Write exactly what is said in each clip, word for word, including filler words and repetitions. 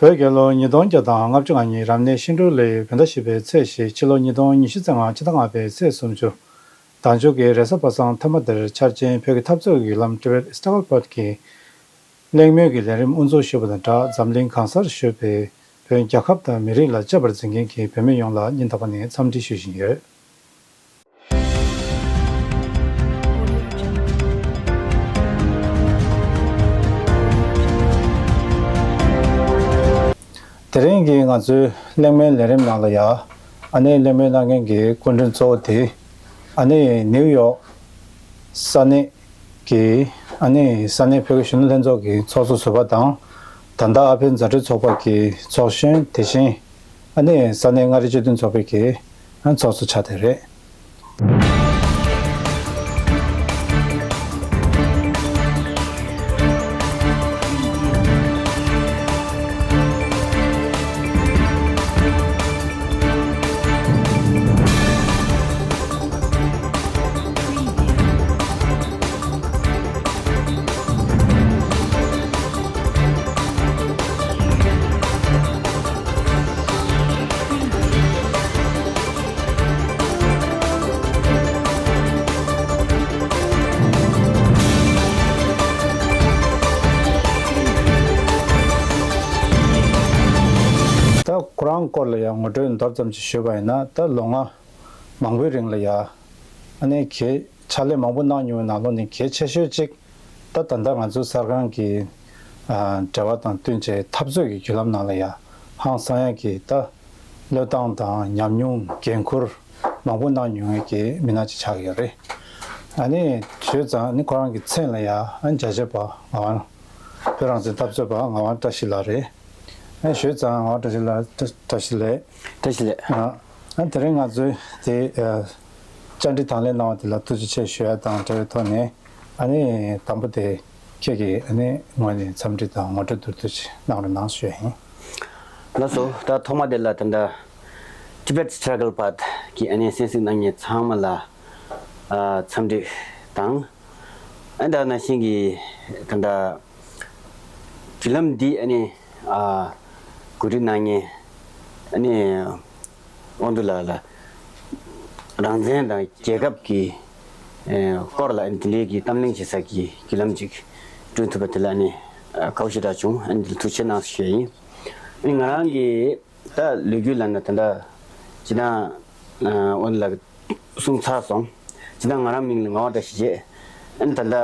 བོད་རྒྱལ་ལོ་ཉིས་སྟོང་བརྒྱ་དང་ལྔ་བཅུ་ང་གཉིས་རབ་གནས་ཤིང་འབྲུག་ལོའི་བོད་ཟླ་བཞི་པའི་ཚེས་བཞི། ཕྱི་ལོ་ཉིས་སྟོང་ཉི་ཤུ་རྩ་ལྔ་ཕྱི་ཟླ་ལྔ་པའི་ཚེས་སུམ་ཅུ། དལ་འབྱོར་གྱི་རེས་གཟའ་པ་སངས་ཐ་མ་དེར་འཆར་ཅན་བོད་ཀྱི་འཐབ་རྩོད་ཀྱི་བརྒྱུད་ལམ་ཊི་བེཊ་སི་ཊྲག་གལ་པཱཐ་གི་གླེང་མོལ་གྱི་ལས་རིམ་དབུ་འཛུགས་ཞུས་པ་དང་སྦྲགས། འཛམ་གླིང་གང་སར་བཞུགས་པའི་བོད་རྒྱལ་ཁབ་དང་མི་རིགས་ལ་གཅེས་པར་འཛིན་མཁན་གྱི་བོད་མི་ཡོངས་ལ་སྙིང་ཐག་པ་ནས་འཚམས་འདྲི་ཞུ་བཞིན་ཡོད། དེ་རིང་གི་ང་ཚོའི་གླེང་མོལ་ལས་རིམ་ནང་ལ་ཡ། ཨ་ནི་གླེང་མོལ་གནང་མཁན་གྱི་སྐུ་མགྲོན་གཙོ་བོ་དེ། ཨ་ནི་ནིའུ་ཡོག་ས་གནས་ཀྱི་ཨ་ནི་ས་གནས་བོད་ཀྱི་གཞོན་ནུ་ལྷན་ཚོགས་ཀྱི་ཚོགས་གཙོ་ཟུར་པ་དང་། ད་ལྟ་ཨ་ཕན་མཛའ་འབྲེལ་ཚོགས་པ་གི་ཚོགས་གཞོན། དེ་བཞིན་ཨ་ནི་ས་གནས་མངའ་རིས་སྤྱི་མཐུན་ཚོགས་པའི་གི་ཨ་ཚོགས་གཙོ་ཆགས་བསྡད་རེད། ད་ཁོ་རང་སྐོར་ལ་ཡང་ངོ་སྤྲོད་མདོར་ཙམ་ཅིག་ཞུས་པ་ཡིན་ན། ད་ལོ་ང་མང་པོའི་རིང་ལ་ཡ་ཨ་ནི་གལ་ཕྱག་ལས་མང་པོ་གནང་མྱོང་བའི་ནང་ལོགས་ནས་གལ་ཆེ་ཤོས་གཅིག། ད་ད་ལྟ་ང་ཚོ་གསར་ཁང་གི་ཨ་འབྲེལ་བ་དང་བསྟུན་བྱས་འཐབ་རྩོད་ཀྱི་བརྒྱུད་ལམ་ནང་ལ་ཡ་ཧང་སང་ཡག་གི་ད་བློས་བཏང་དང་ཉམས་མྱོང་འགན་ཁུར་མང་པོ་གནང་མྱོང་མཁན་གྱི་མི་སྣ་ཅིག་ཆགས་ཀྱི་ཡོད་རེད། ཨ་ནི་ཞུས་ཙང་ནི་ཁོ་རང་གི་མཚན་ལ་ཡ་ཨ་ནི་མཇལ་བྱེད་པ་ངག་དབང་། བོད་རང་བཙན་འཐབ་རྩོད་པ་ངག་དབང་བཀྲ་ཤིས་ལགས་རེད། ཨ་ཞུས་ཙང་ངག་དབང་བཀྲ་ཤིས་ལགས། བཀྲ་བཀྲ་ཤིས་ལགས། བཀྲ་ཤིས་ལགས། ཨ་ཨ་དེ་རིང་ང་ཚོའི་དེ་ཨ་བཅར་འདྲི་དང་ལེན་གནང་བ་དེ་ལ་ཐུགས་རྗེ་ཆེ་ཞུ་ཡ་དང་འབྲེལ་བའི་ཐོག་ནས། ཨ་ནི་དང་པོ་དེ་ཁྱེད་ཀྱིས་ཨ་ནི་ངོས་ནས་འཚམས་འདྲི་དང་ངོ་སྤྲོད་མདོར་བསྡུས་ཅིག་གནང་རོགས་གནང་ཞུ་ཡ་ཡིན། ལགས་སོ། ད་ཐོག་མ་དེ་ལ་ད་ལྟ་Tibet Struggle Path གི་ཨ་ནི་གསན་གཟིགས་གནང་མཁན་ཚང་མ་ལ་ཨ་འཚམས་འདྲི་དང་། ཨ་ད་ནང་བཞིན་གྱི་ད་ལྟ་བརྒྱུད་ལམ་འདི་ཨ་ནི་ཨ་གོ་སྒྲིག་གནང་མཁན་ཨ་ནི་དབང་འདུས་ལགས་ལ་རང་བཙན་དང་རྒྱལ་ཁབ་ཀྱི་ཨེ་སྐོར་ལ་ཨ་ནི་དེ་འདྲའི་གི་གཏམ་གླེང་བྱེད་ས་ཀྱི་བརྒྱུད་ལམ་ཅིག་བསྐྲུན་ཐུབ་པ་དེ་ལ་ཨ་ནི་ཨ་དགའ་བོ་ཞེ་དྲག་བྱུང་། ཨ་ནི་དེ་ལ་ཐུགས་རྗེ་གནང་ཞུ་ཡ་ཡིན། ཨ་ནི་ང་རང་གི་ད་ལོ་རྒྱུས་ལབ་ན་ད་ལྟ་སྤྱིར་བཏང་ཨ་དབང་འདུས་ལགས་ཀྱིས་གསུངས་ཚར་སོང་། སྤྱིར་བཏང་ང་རང་མིང་ལ་ངག་དབང་བཀྲ་ཤིས་བྱས། ཨ་ནི་ད་ལྟ་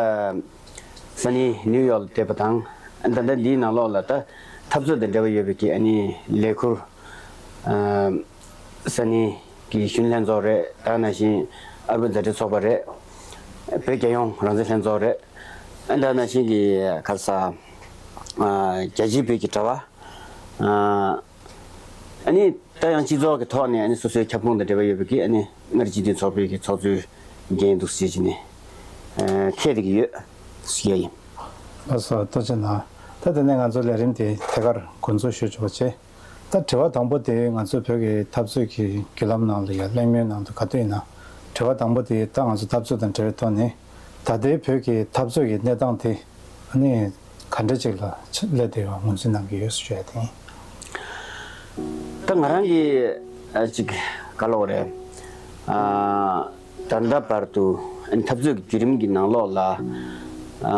ས་གནས་ནིའུ་ཡོག་ལ་བསྡད་པ་དང་། ཨ་ནི་ད་ལྟ་འདིའི་ནང་ལོགས་ལ་ད་འཐབ་རྩོད་དང་འབྲེལ་བ་ཡོད་པའི་གི་ཨ་ནི་ལས་འཁུར། ཨ་ས་གནས་ཀྱི་གཞོན་ལྷན་ཚོགས་རེད། ད་ནང་བཞིན་ཨ་རི་བོད་མཛའ་འབྲེལ་ཚོགས་པ་རེད། བོད་རྒྱལ་ཡོངས་རང་བཙན་ལྷན་ཚོགས་རེད། ཨ་ནི་ད་ནང་བཞིན་གྱི་ག་རེ་ཟ། ཨ་རྒྱ་ཆེའི་བོད་ཀྱི་དྲ་བ། ཨ་ཨ་ནི་ད་ཡང་སྤྱི་ཚོགས་ཀྱི་ཐོག་ནས་ཨ་ནི་སོ་སོའི་ཁྱབ་ཁོངས་དང་འབྲེལ་བ་ཡོད་པའི་གི་ཨ་ནི་མངའ་རིས་སྤྱི་མཐུན་ཚོགས་པའི་གི་ཚོགས་གཙོའི་འགན་འདུག་ཟེར་གྱི་ནས་ཨ་འཁྱེར་བསྡད་ཀྱི་ཡོད་ཟེར་ཡ་ཡིན། ལགས་སོ། ཐུགས་རྗེ་གནང་། ད་དེ་ནས་ང་ཚོ་ལས་རིམ་དེ་ཐད་ཀར་འགོ་འཛུགས་ཞུ་ཆོག་པ་བྱེད། ད་དྲི་བ་དང་པོ་དེ་ང་ཚོ་བོད་ཀྱི་འཐབ་རྩོད་ཀྱི་བརྒྱུད་ལམ་ནང་ལ་ཡ་གླེང་མོལ་ནང་དུ་ག་དུས་ཡིན་ན་དྲི་བ་དང་པོ་དེ་ད་ང་ཚོ་འཐབ་རྩོད་དང་འབྲེལ་བའི་ཐོག་ནས་ད་ལྟའི་བོད་ཀྱི་འཐབ་རྩོད་ཀྱི་གནས་སྟངས་དེ་ཨ་ནི་ག་འདྲ་ཅིག་ལ་སླེབས་བསྡད་པ་ངོས་འཛིན་གནང་གི་ཡོད་ཞུ་ཡ་དེ་ཡིན། ད་ང་རང་གིས་ཨ་ཅིག་ག་ལབ་དགོས་རེད། ཨ་ད་ལྟ་བར་དུ་ཨ་ནི་འཐབ་རྩོད་ཀྱི་བརྒྱུད་རིམ་གྱི་ནང་ལོགས་ལ་ཨ་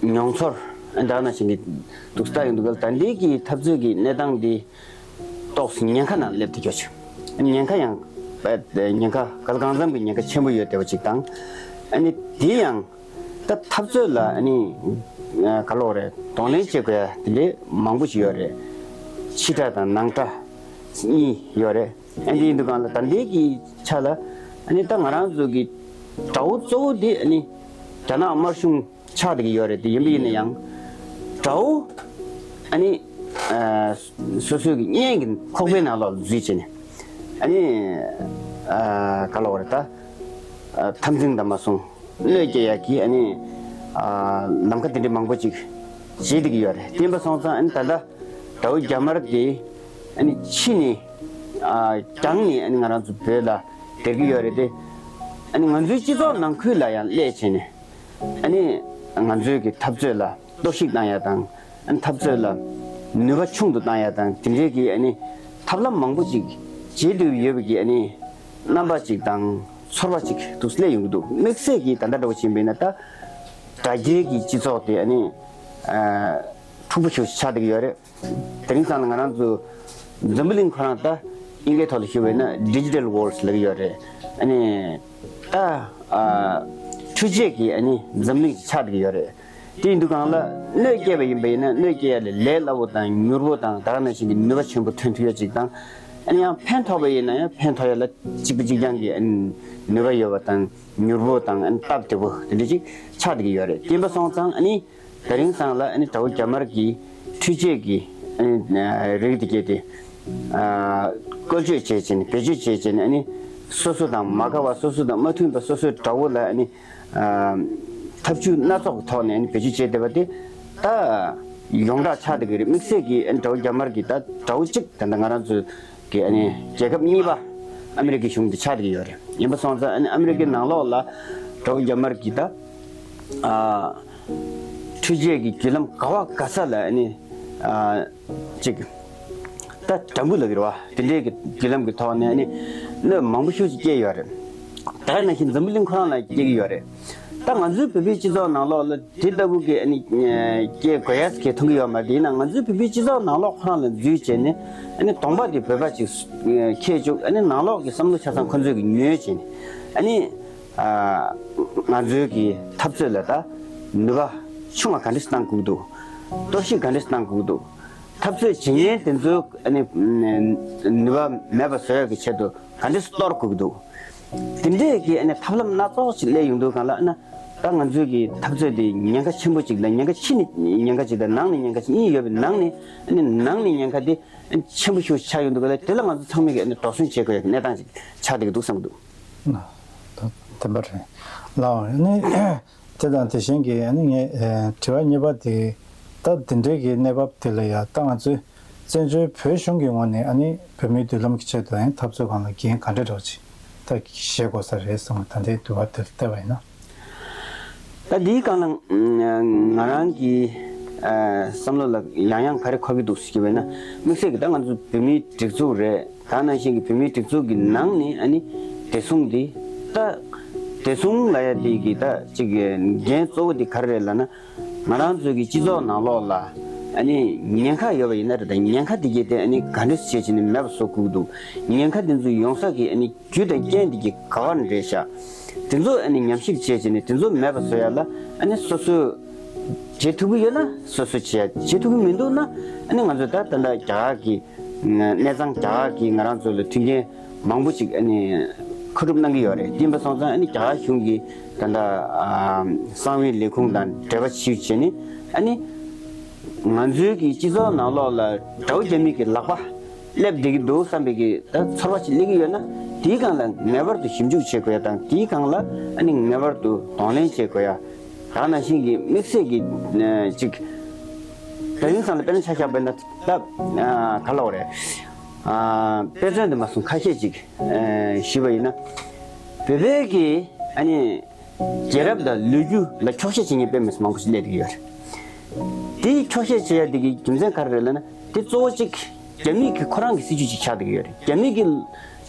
མྱོང་ཚོར་ཨ་ནི་ད་ནང་བཞིན་གྱི་འདུག་ལྟ་ཡོང་དུས་ད་ལྟའི་གི་འཐབ་རྩོད་ཀྱི་གནས་སྟངས་འདི་ཏོག་ཙམ་ཉེན་ཁ་ནང་སླེབས་བསྡད་ཀྱི་ཡོད་ཅིག་ཉེན་ཁ་ཡང་ཉེན་ཁ་ག་ལ་གང་འཚམ་གྱི་ཉེན་ཁ་ཆེན་པོ་ཡོད་བསྡད་པ་ཅིག་དང་། ཨ་ནི་དེ་ཡང་ད་འཐབ་རྩོད་ལ་ཨ་ནི་ག་ལབ་དགོས་རེད། གདོང་ལེན་བྱེད་དགོས་ཡ་དེ་འདྲའི་མང་པོ་ཞིག་ཡོད་རེད། ཕྱི་དགྲ་དང་ནང་དགྲ་གཉིས་ཡོད་རེད། ཨ་ནི་དེ་ཡིན་དུས་གང་ལ་ད་ལྟའི་གི་ཆ་ལ་ཨ་ནི་ད་ང་རང་ཚོ་གི་དགྲ་བོ་གཙོ་བོ་དེ་ཨ་ནི་རྒྱ་ནག་དམར་གཞུང་ཆགས་བསྡད་ཀྱི་ཡོད་རེད། དེ་ཡིན་པ་ཡིན་ན་ཡང་དགྲ་བོ་ཨ་ནི་ཨ་སོ་སོའི་གི་གཉེན་གྱི་ཁོག་པའི་ནང་ལོགས་ལ་འཛུལ་བྱས་ནས་ཨ་ནི་ཨ་ག་ལབ་དགོས་རེད། ད་ཨ་འཐབ་འཛིང་དང་མ་སོང་གནོད་སྐྱེལ་ཡག་གི་ཨ་ནི་ཨ་ལམ་ཁ་དེ་འདྲའི་མང་པོ་ཅིག་བྱེད་བསྡད་ཀྱི་ཡོད་རེད། དེ་ཡིན་པ་སོང་ཙང་ཨ་ནི་ད་ལྟ་དགྲ་བོ་རྒྱ་དམར་དེ་ཨ་ནི་ཕྱི་ནས་ཨ་རྒྱང་ནས་ཨ་ནི་ང་རང་ཚོ་བོད་ལ་སྡོད་ཀྱི་ཡོད་རེད་དེ། ཨ་ནི་ང་ཚོའི་སྤྱི་ཚོགས་ནང་ཁུལ་ལ་ཡང་སླེབས་བྱས་ནས་ཨ་ནི་ང་ཚོའི་གི་འཐབ་རྩོད་ལ་གཏོར་བཤིག་བཏང་ཡ་དང་། ཨ་ནི་འཐབ་རྩོད་ལ་ ནུས་པ་ཆུང་དུ་བཏང་ཡ་དང་དེ་འདྲའི་གི་ཨ་ནི་ཐབས་ལམ་མང་པོ་ཅིག་བྱེད་འདོད་ཡོད་པའི་གི་ཨ་ནི་རྣམ་པ་ཅིག་དང་ཚོར་བ་ཅིག་འདུག་སླེབས་ཡོང་གི་འདུག་དམིགས་བསལ་གྱི་ད་ལྟ་འདྲ་བོ་ཕྱིན་པས་ན་ད་དྲ་རྒྱའི་གི་སྤྱི་ཚོགས་དེ་ཨ་ནི་ཨ་འཁྲུག་པོ་ཞིག་ཆགས་བསྡད་ཀྱི་ཡོད་རེད། དེ་རིང་སང་ལ་ང་རང་ཚོ་འཛམ་བུ་གླིང་ཁོ་རང་ད་ཨིན་སྐད་ཐོག་ལ་ཞུ་བས་ན་digital world་ལབ་ཀྱི་ཡོད་རེད། ཨ་ནི་ད་ཨ་འཕྲུལ་ཆས་ཀྱི་ཨ་ནི་འཛམ་གླིང་ཞིག་ཆགས་བསྡད་ཀྱི་ཡོད་རེད། དེ་ཡིན་དུས་སྒང་ལ་གནོད་སྐྱེལ་བ་ཡིན་པ་ཡིན་ན་གནོད་སྐྱེལ་ཡ་ལས་ལས་སླ་བོ་དང་མྱུར་པོ་དང་ད་ག་ནང་བཞིན་གྱི་ནུས་པ་ཆེན་པོ་ཐོན་ཐུབ་ཡ་ཅིག་དང་། ཨ་ནི་ཡང་ཕན་ཐོགས་པ་ཡིན་ན་ཡང་ཕན་ཐོགས་ཡ་ལ་གཅིག་པ་གཅིག་རྐྱང་གི་ཨ་ནི་ནུས་པ་ཡོད་པ་དང་མྱུར་པོ་དང་ཨ་ནི་སྟབས་བདེ་པོ་དེ་འདྲ་ཅིག་ཆགས་བསྡད་ཀྱི་ཡོད་རེད། དེ་ཡིན་པ་སོང་ཙང་ཨ་ནི་དེ་རིང་སང་ལ་ཨ་ནི་དགྲ་བོ་རྒྱ་དམར་གྱི་འཕྲུལ་ཆས་ཀྱི་ཨ་ནི་རིགས་དེ་གྱད་དེ་ཨ་བཀོལ་སྤྱོད་བྱས་བྱས་ནས་བེད་སྤྱོད་བྱས་བྱས་ནས་ཨ་ནི་སོ་སོ་དང་མ་འགལ་བ་སོ་སོ་དང་མ་མཐུན་པ་སོ་སོའི་དགྲ་བོ་ལ་ཨ་ནི་ཨ་ཐབས་ཇུས་སྣ་ཚོགས་ཀྱི་ཐོག་ནས་ཨ་ནི་བེད་སྤྱོད་བྱས་བསྡད་པ་དེ་ད་ཡོངས་གྲགས་ཆགས་བསྡད་ཀྱི་རེད། དམིགས་བསལ་གྱི་ཨ་ནི་དགྲ་བོ་རྒྱ་དམར་གྱི་ད་དགྲ་བོ་གཅིག་ད་ལྟ་ང་རང་ཚོ་གི་ཨ་ནི་རྒྱལ་ཁབ་གཉིས་པ་ཨ་མི་རི་ཀའི་གཞུང་དེ་ཆགས་བསྡད་ཀྱི་ཡོད་རེད། ཡིན་པ་སོང་ཙང་ཨ་ནི་ཨ་མི་རི་ཀའི་ནང་ལོགས་ལ་དགྲ་བོ་རྒྱ་དམར་གྱི་ད་ཨ་འཕྲུལ་ཆས་ཀྱི་བརྒྱུད་ལམ་ག་བ་ག་ས་ལ་ཨ་ནི་ཨ་ཅིག་ད་དྲ་འབུ་ལབ་ཀྱི་རེད་བ། དེ་འདྲའི་གི་བརྒྱུད་ལམ་གྱི་ཐོག་ནས་ཨ་ནི་གནོད་མང་པོ་ཤུགས་ཀྱིས་སྐྱེལ་ཡོད་རེད། ད་ག་ནང་བཞིན་འཛམ་བུ་གླིང་ཁོ་རང་ལ་སྐྱེལ་གྱི་ཡོད་རེད། ད་ང་ཚོའི་བོད་པའི་སྤྱི་ཚོགས་ནང་ལོགས་ལ་དེ་ལྟ་བུ་གི་ཨ་ནི་སྐྱེལ་དགོས་ཡ་ཟེར་མཁན་མཐོང་གི་ཡོད་མ་རེད། ཡིན་ན་ང་ཚོའི་བོད་པའི་སྤྱི་ཚོགས་ནང་ལོགས་ཁོ་རང་ལ་འཛུལ་བྱས་ནས་ཨ་ནི་གདོང་པ་དེ་བོད་པ་ཅིག་ཁྱེར་བཅུག་ཨ་ནི་ནང་ལོགས་ཀྱི་བསམ་བློ་ཆ་ཚང་ཁོ་ཚོས་ཀྱི་ཉོས་བྱས་ནས་ཨ་ནི་ང་ཚོའི་གི་འཐབ་རྩོད་ལ་ད་ནུས་པ་ཆུང་བ་ག་འདྲས་བཏང་དགོས་འདུག་གཏོར་བཤིག་ག་འདྲས་བཏང་དགོས་འདུག་འཐབ་རྩོད་བྱེད་མཁན་དེ་ཚོའི་ཨ་ནི་ནུས་པ་མེད་པ་བཟོ་ཡག་གི་ཆེད་དུ་ག་འདྲས་གཏོར་དགོས་འདུག་དེ་འདྲས་ཀྱི་ཨ་ནི་ཐབས་ལམ་སྣ་ཚོགས་ཤིག་སླེབས་ཡོང་དུས་སྒང་ལ་ཨ་ནི་ད་ང་ཚོའི་གི་འཐབ་རྩོད་དེ་ཉེན་ཁ་ཆེན་པོ་ཅིག་དང་ཉེན་ཁ་ཕྱི་ནས་ཉེན་ཁ་ཅིག་དང་ནང་ནས་ཉེན་ཁ་ཅིག་གཉིས་ཡོད་པའི་ནང་ནས་ཨ་ནི་ནང་ནས་ཉེན་ཁ་དེ་ཆེན་པོ་ཤོས་ཆགས་ཡོང་དུས་སྒང་ལ་དེ་ལ་ང་ཚོ་ཚང་མས་གི་ཨ་ནི་དོགས་ཟོན་བྱེད་དགོས་ཡག་གི་གནས་སྟངས་ཅིག་ཆགས་བསྡད་ཀྱི་འདུག་བསམ་གི་འདུག་ན། ད་བདེན་པ་རེད། ལགས་འོང་། ཨ་ནི་དེ་དང་དེ་བཞིན་གྱི་ཨ་ནི་ངས་ཨེ་དྲི་བ་གཉིས་པ་དེ་ད་འདི་འདྲའི་གི་གནས་བབ་དེ་ལ་ཡ་ད་ང་ཚོའི་བཙན་བྱོལ་བོད་གཞུང་གི་ངོས་ནས་ཨ་ནི་བོད་མིའི་མདུན་ལམ་གྱི་ཆེད་དུ་ཨ་ནི་འཐབ་རྩོད་སྒང་ལ་འགན་ག་འདྲ་འདྲ་བོ་ཅིག་ད་བཞེས་དགོས་ས་རེད་བསམ་གི། ད་ལྟའི་འདུལ་བ་དེར་བལྟས་པ་ཡིན་ན། ད་འདིའི་སྒང་ལ་ང་རང་གི་ཨ་བསམ་བློ་ལ་ཡང་ཡང་ག་རེ་འཁོར་གྱི་འདུག་ཟེར་གྱི་བས་ན། དམིགས་བསལ་གྱི་ད་ང་ཚོ་བོད་མིའི་སྒྲིག་འཛུགས་རེད། ད་ནང་བཞིན་གྱི་བོད་མིའི་སྒྲིག་འཛུགས་ཀྱི་ནང་ནས་ཨ་ནི་བདེ་སྲུང་འདི་ད་བདེ་སྲུང་ལབ་ཡ་དེ་གི་ད་ཅིག་འགན་གཙོ་བོ་དེ་ག་རེ་རེད་ལབ་ན། ང་རང་ཚོ་གི་སྤྱི་ཚོགས་ནང་ལོགས་ལ་ཨ་ནི་ཉེན་ཁ་ཡོད་པ་ཡིན་ན་རེད། ད་ཉེན་ཁ་དེ་གྱད་དེ་ཨ་ནི་ག་འདྲས་བྱས་བྱས་ནས་མེད་པ་བཟོ་དགོས་ཀྱི་འདུག་ཉེན་ཁ་དེ་ཚོ་ཡོང་ས་གི་ཨ་ནི་རྒྱུ་དང་རྐྱེན་དེ་གྱད་ག་བ་ནས་རེད་ཤག་དེ་ཚོ་ཨ་ནི་ཉམས་ཞིབ་བྱས་བྱས་ནས་དེ་ཚོ་མེད་པ་བཟོ་ཡ་ལ་ཨ་ནི་སོ་སོས་བྱེད་ཐུབ་ཀྱི་ཡོད་ན་སོ་སོས་བྱེད་ཡ། བྱེད་ཐུབ་ཀྱི་མི་འདུག་ན་ཨ་ནི་ང་ཚོ་ད་ད་ལྟ་རྒྱ་གར་གྱི་གནས་ཚང་རྒྱ་གར་གྱིས་ང་རང་ཚོ་ལ་མཐུན་རྐྱེན་མང་པོ་ཅིག་ཨ་ནི་མཁོ་སྒྲུབ་གནང་གི་ཡོད་རེད། དེ་ཡིན་པ་སོང་ཙང་ཨ་ནི་རྒྱ་གར་གཞུང་གིས་ད་ལྟ་ཨ་གསང་བའི་ལས་ཁུངས་དང་འབྲེལ་བ་ཞིག་བྱས་ནས་ཨ་ནི་ང་ཚོའི་གི་སྤྱི་ཚོགས་ནང་ལོགས་ལ་དགྲ་བོ་རྒྱ་མི་གི་ལག་པ་སླེབས་བསྡད་ཀྱི་འདུག་བསམ་པའི་གི་ད་ཚོར་བ་ཅིག་སླེབས་ཀྱི་ཡོད་ན་དེའི་སྒང་ལ་ངེས་པར་དུ་ཞིབ་འཇུག་བྱེད་དགོས་ཡ་དང་དེའི་སྒང་ལ་ཨ་ནི་ངེས་པར་དུ་གདོང་ལེན་བྱེད་དགོས་ཡ། ད་ནང་བཞིན་གྱི་དམིགས་བསལ་གྱི་ཅིག་དེ་རིང་སང་ལ་དཔེར་ན་ཆ་བཞག་པ་ཡིན་ན་ད་ག་ལབ་དགོས་རེད། དཔེ་མཚོན་དུ་མ་སོང་ཁ་ཤས་ཅིག་ཞུས་པ་ཡིན་ན། བོད་པའི་གི་ཨ་ནི་རྒྱལ་རབས་དང་ལོ་རྒྱུས་ལ་འཁྱོག་བཤད་བྱེད་མཁན་དཔེ་མི་སྲིད་མང་པོ་ཞིག་སླེབས་བསྡད་ཀྱི་ཡོད་རེད། དེའི་འཁྱོག་བཤད་བྱེད་ཡ་དེ་གི་རྒྱུ་མཚན་ག་རེ་རེད་ལབ་ན་དེ་གཙོ་བོ་གཅིག་རྒྱ་མི་གི་ཁོ་རང་གི་སྲིད་ཇུས་ཅིག་ཆགས་བསྡད་ཀྱི་ཡོད་རེད། རྒྱ་མི་གི་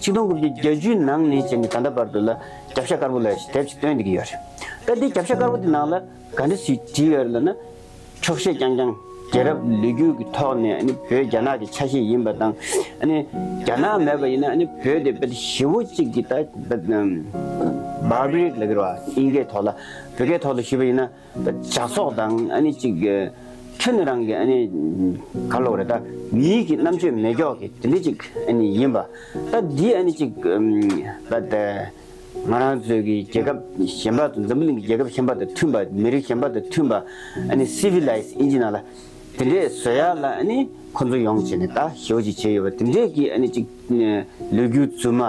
ཆིག་སྟོང་དགུ་བརྒྱ་བརྒྱད་ཅུ་ནང་ནས་བྱས་ནས་ད་ལྟ་བར་དུ་ལ་རྒྱབ་ཤ་དཀར་པོ་ལབ་ཡ་ཞིག་དེབ་ཅིག་བཏོན་བསྡད་ཀྱི་ཡོད་རེད། ད་དེ་རྒྱབ་ཤ་དཀར་པོ་དེ་ནང་ལ་ག་འདྲ་ཞིག་བྲིས་ཡོད་རེད་ལབ་ན། འཁྱོག་བཤད་རྐྱང་རྐྱང་རྒྱལ་རབས་ལོ་རྒྱུས་ཀྱི་ཐོག་ནས་ཨ་ནི་བོད་རྒྱ་ནག་གི་ཆ་ཤས་ཡིན་པ་དང་། ཨ་ནི་རྒྱ་ནག་མེད་པ་ཡིན་ན་ཨ་ནི་བོད་དེ་དཔེ་ཞེ་བོ་གཅིག་གི་ད་དཔེ་བར་བྷ་རིག་ལབ་ཀྱི་རེད་བ། ཨིན་སྐད་ཐོག་ལ་བོད་སྐད་ཐོག་ལ་ཞུས་པ་ཡིན་ན་ད་ཇག་ཚོགས་དང་ཨ་ནི་གཅིག་ཁྱོན་ནས་རང་གི་ཨ་ནི་ག་ལབ་དགོས་རེད། ད་མིའི་གི་རྣམ་དཔྱོད་མེད་ཀྱོག་གི་དེ་འདྲ་གཅིག་ཨ་ནི་ཡིན་པ། ད་འདི་ཨ་ནི་གཅིག་ད་ད། ང་རང་ཚོའི་གི་རྒྱལ་ཁབ་གཞན་པ་དང་འཛམ་བུ་གླིང་གི་རྒྱལ་ཁབ་གཞན་པ་དང་མཐུན་པ། མི་རིགས་གཞན་པ་དང་མཐུན་པ། ཨ་ནི་སི་བི་ལའིཛ་ཨིན་ཇི་ནང་ལ་དེ་འདྲས་བཟོ་ཡ་ལ་ཨ་ནི་ཁོ་ཚོ་ཡོང་བྱས་ནས་ད་ཞེ་བོ་ཅིག་བྱས་ཡོད་པ། དེ་འདྲས་ཀྱི་ཨ་ནི་ཅིག་ལོ་རྒྱུས་རྫུན་མ་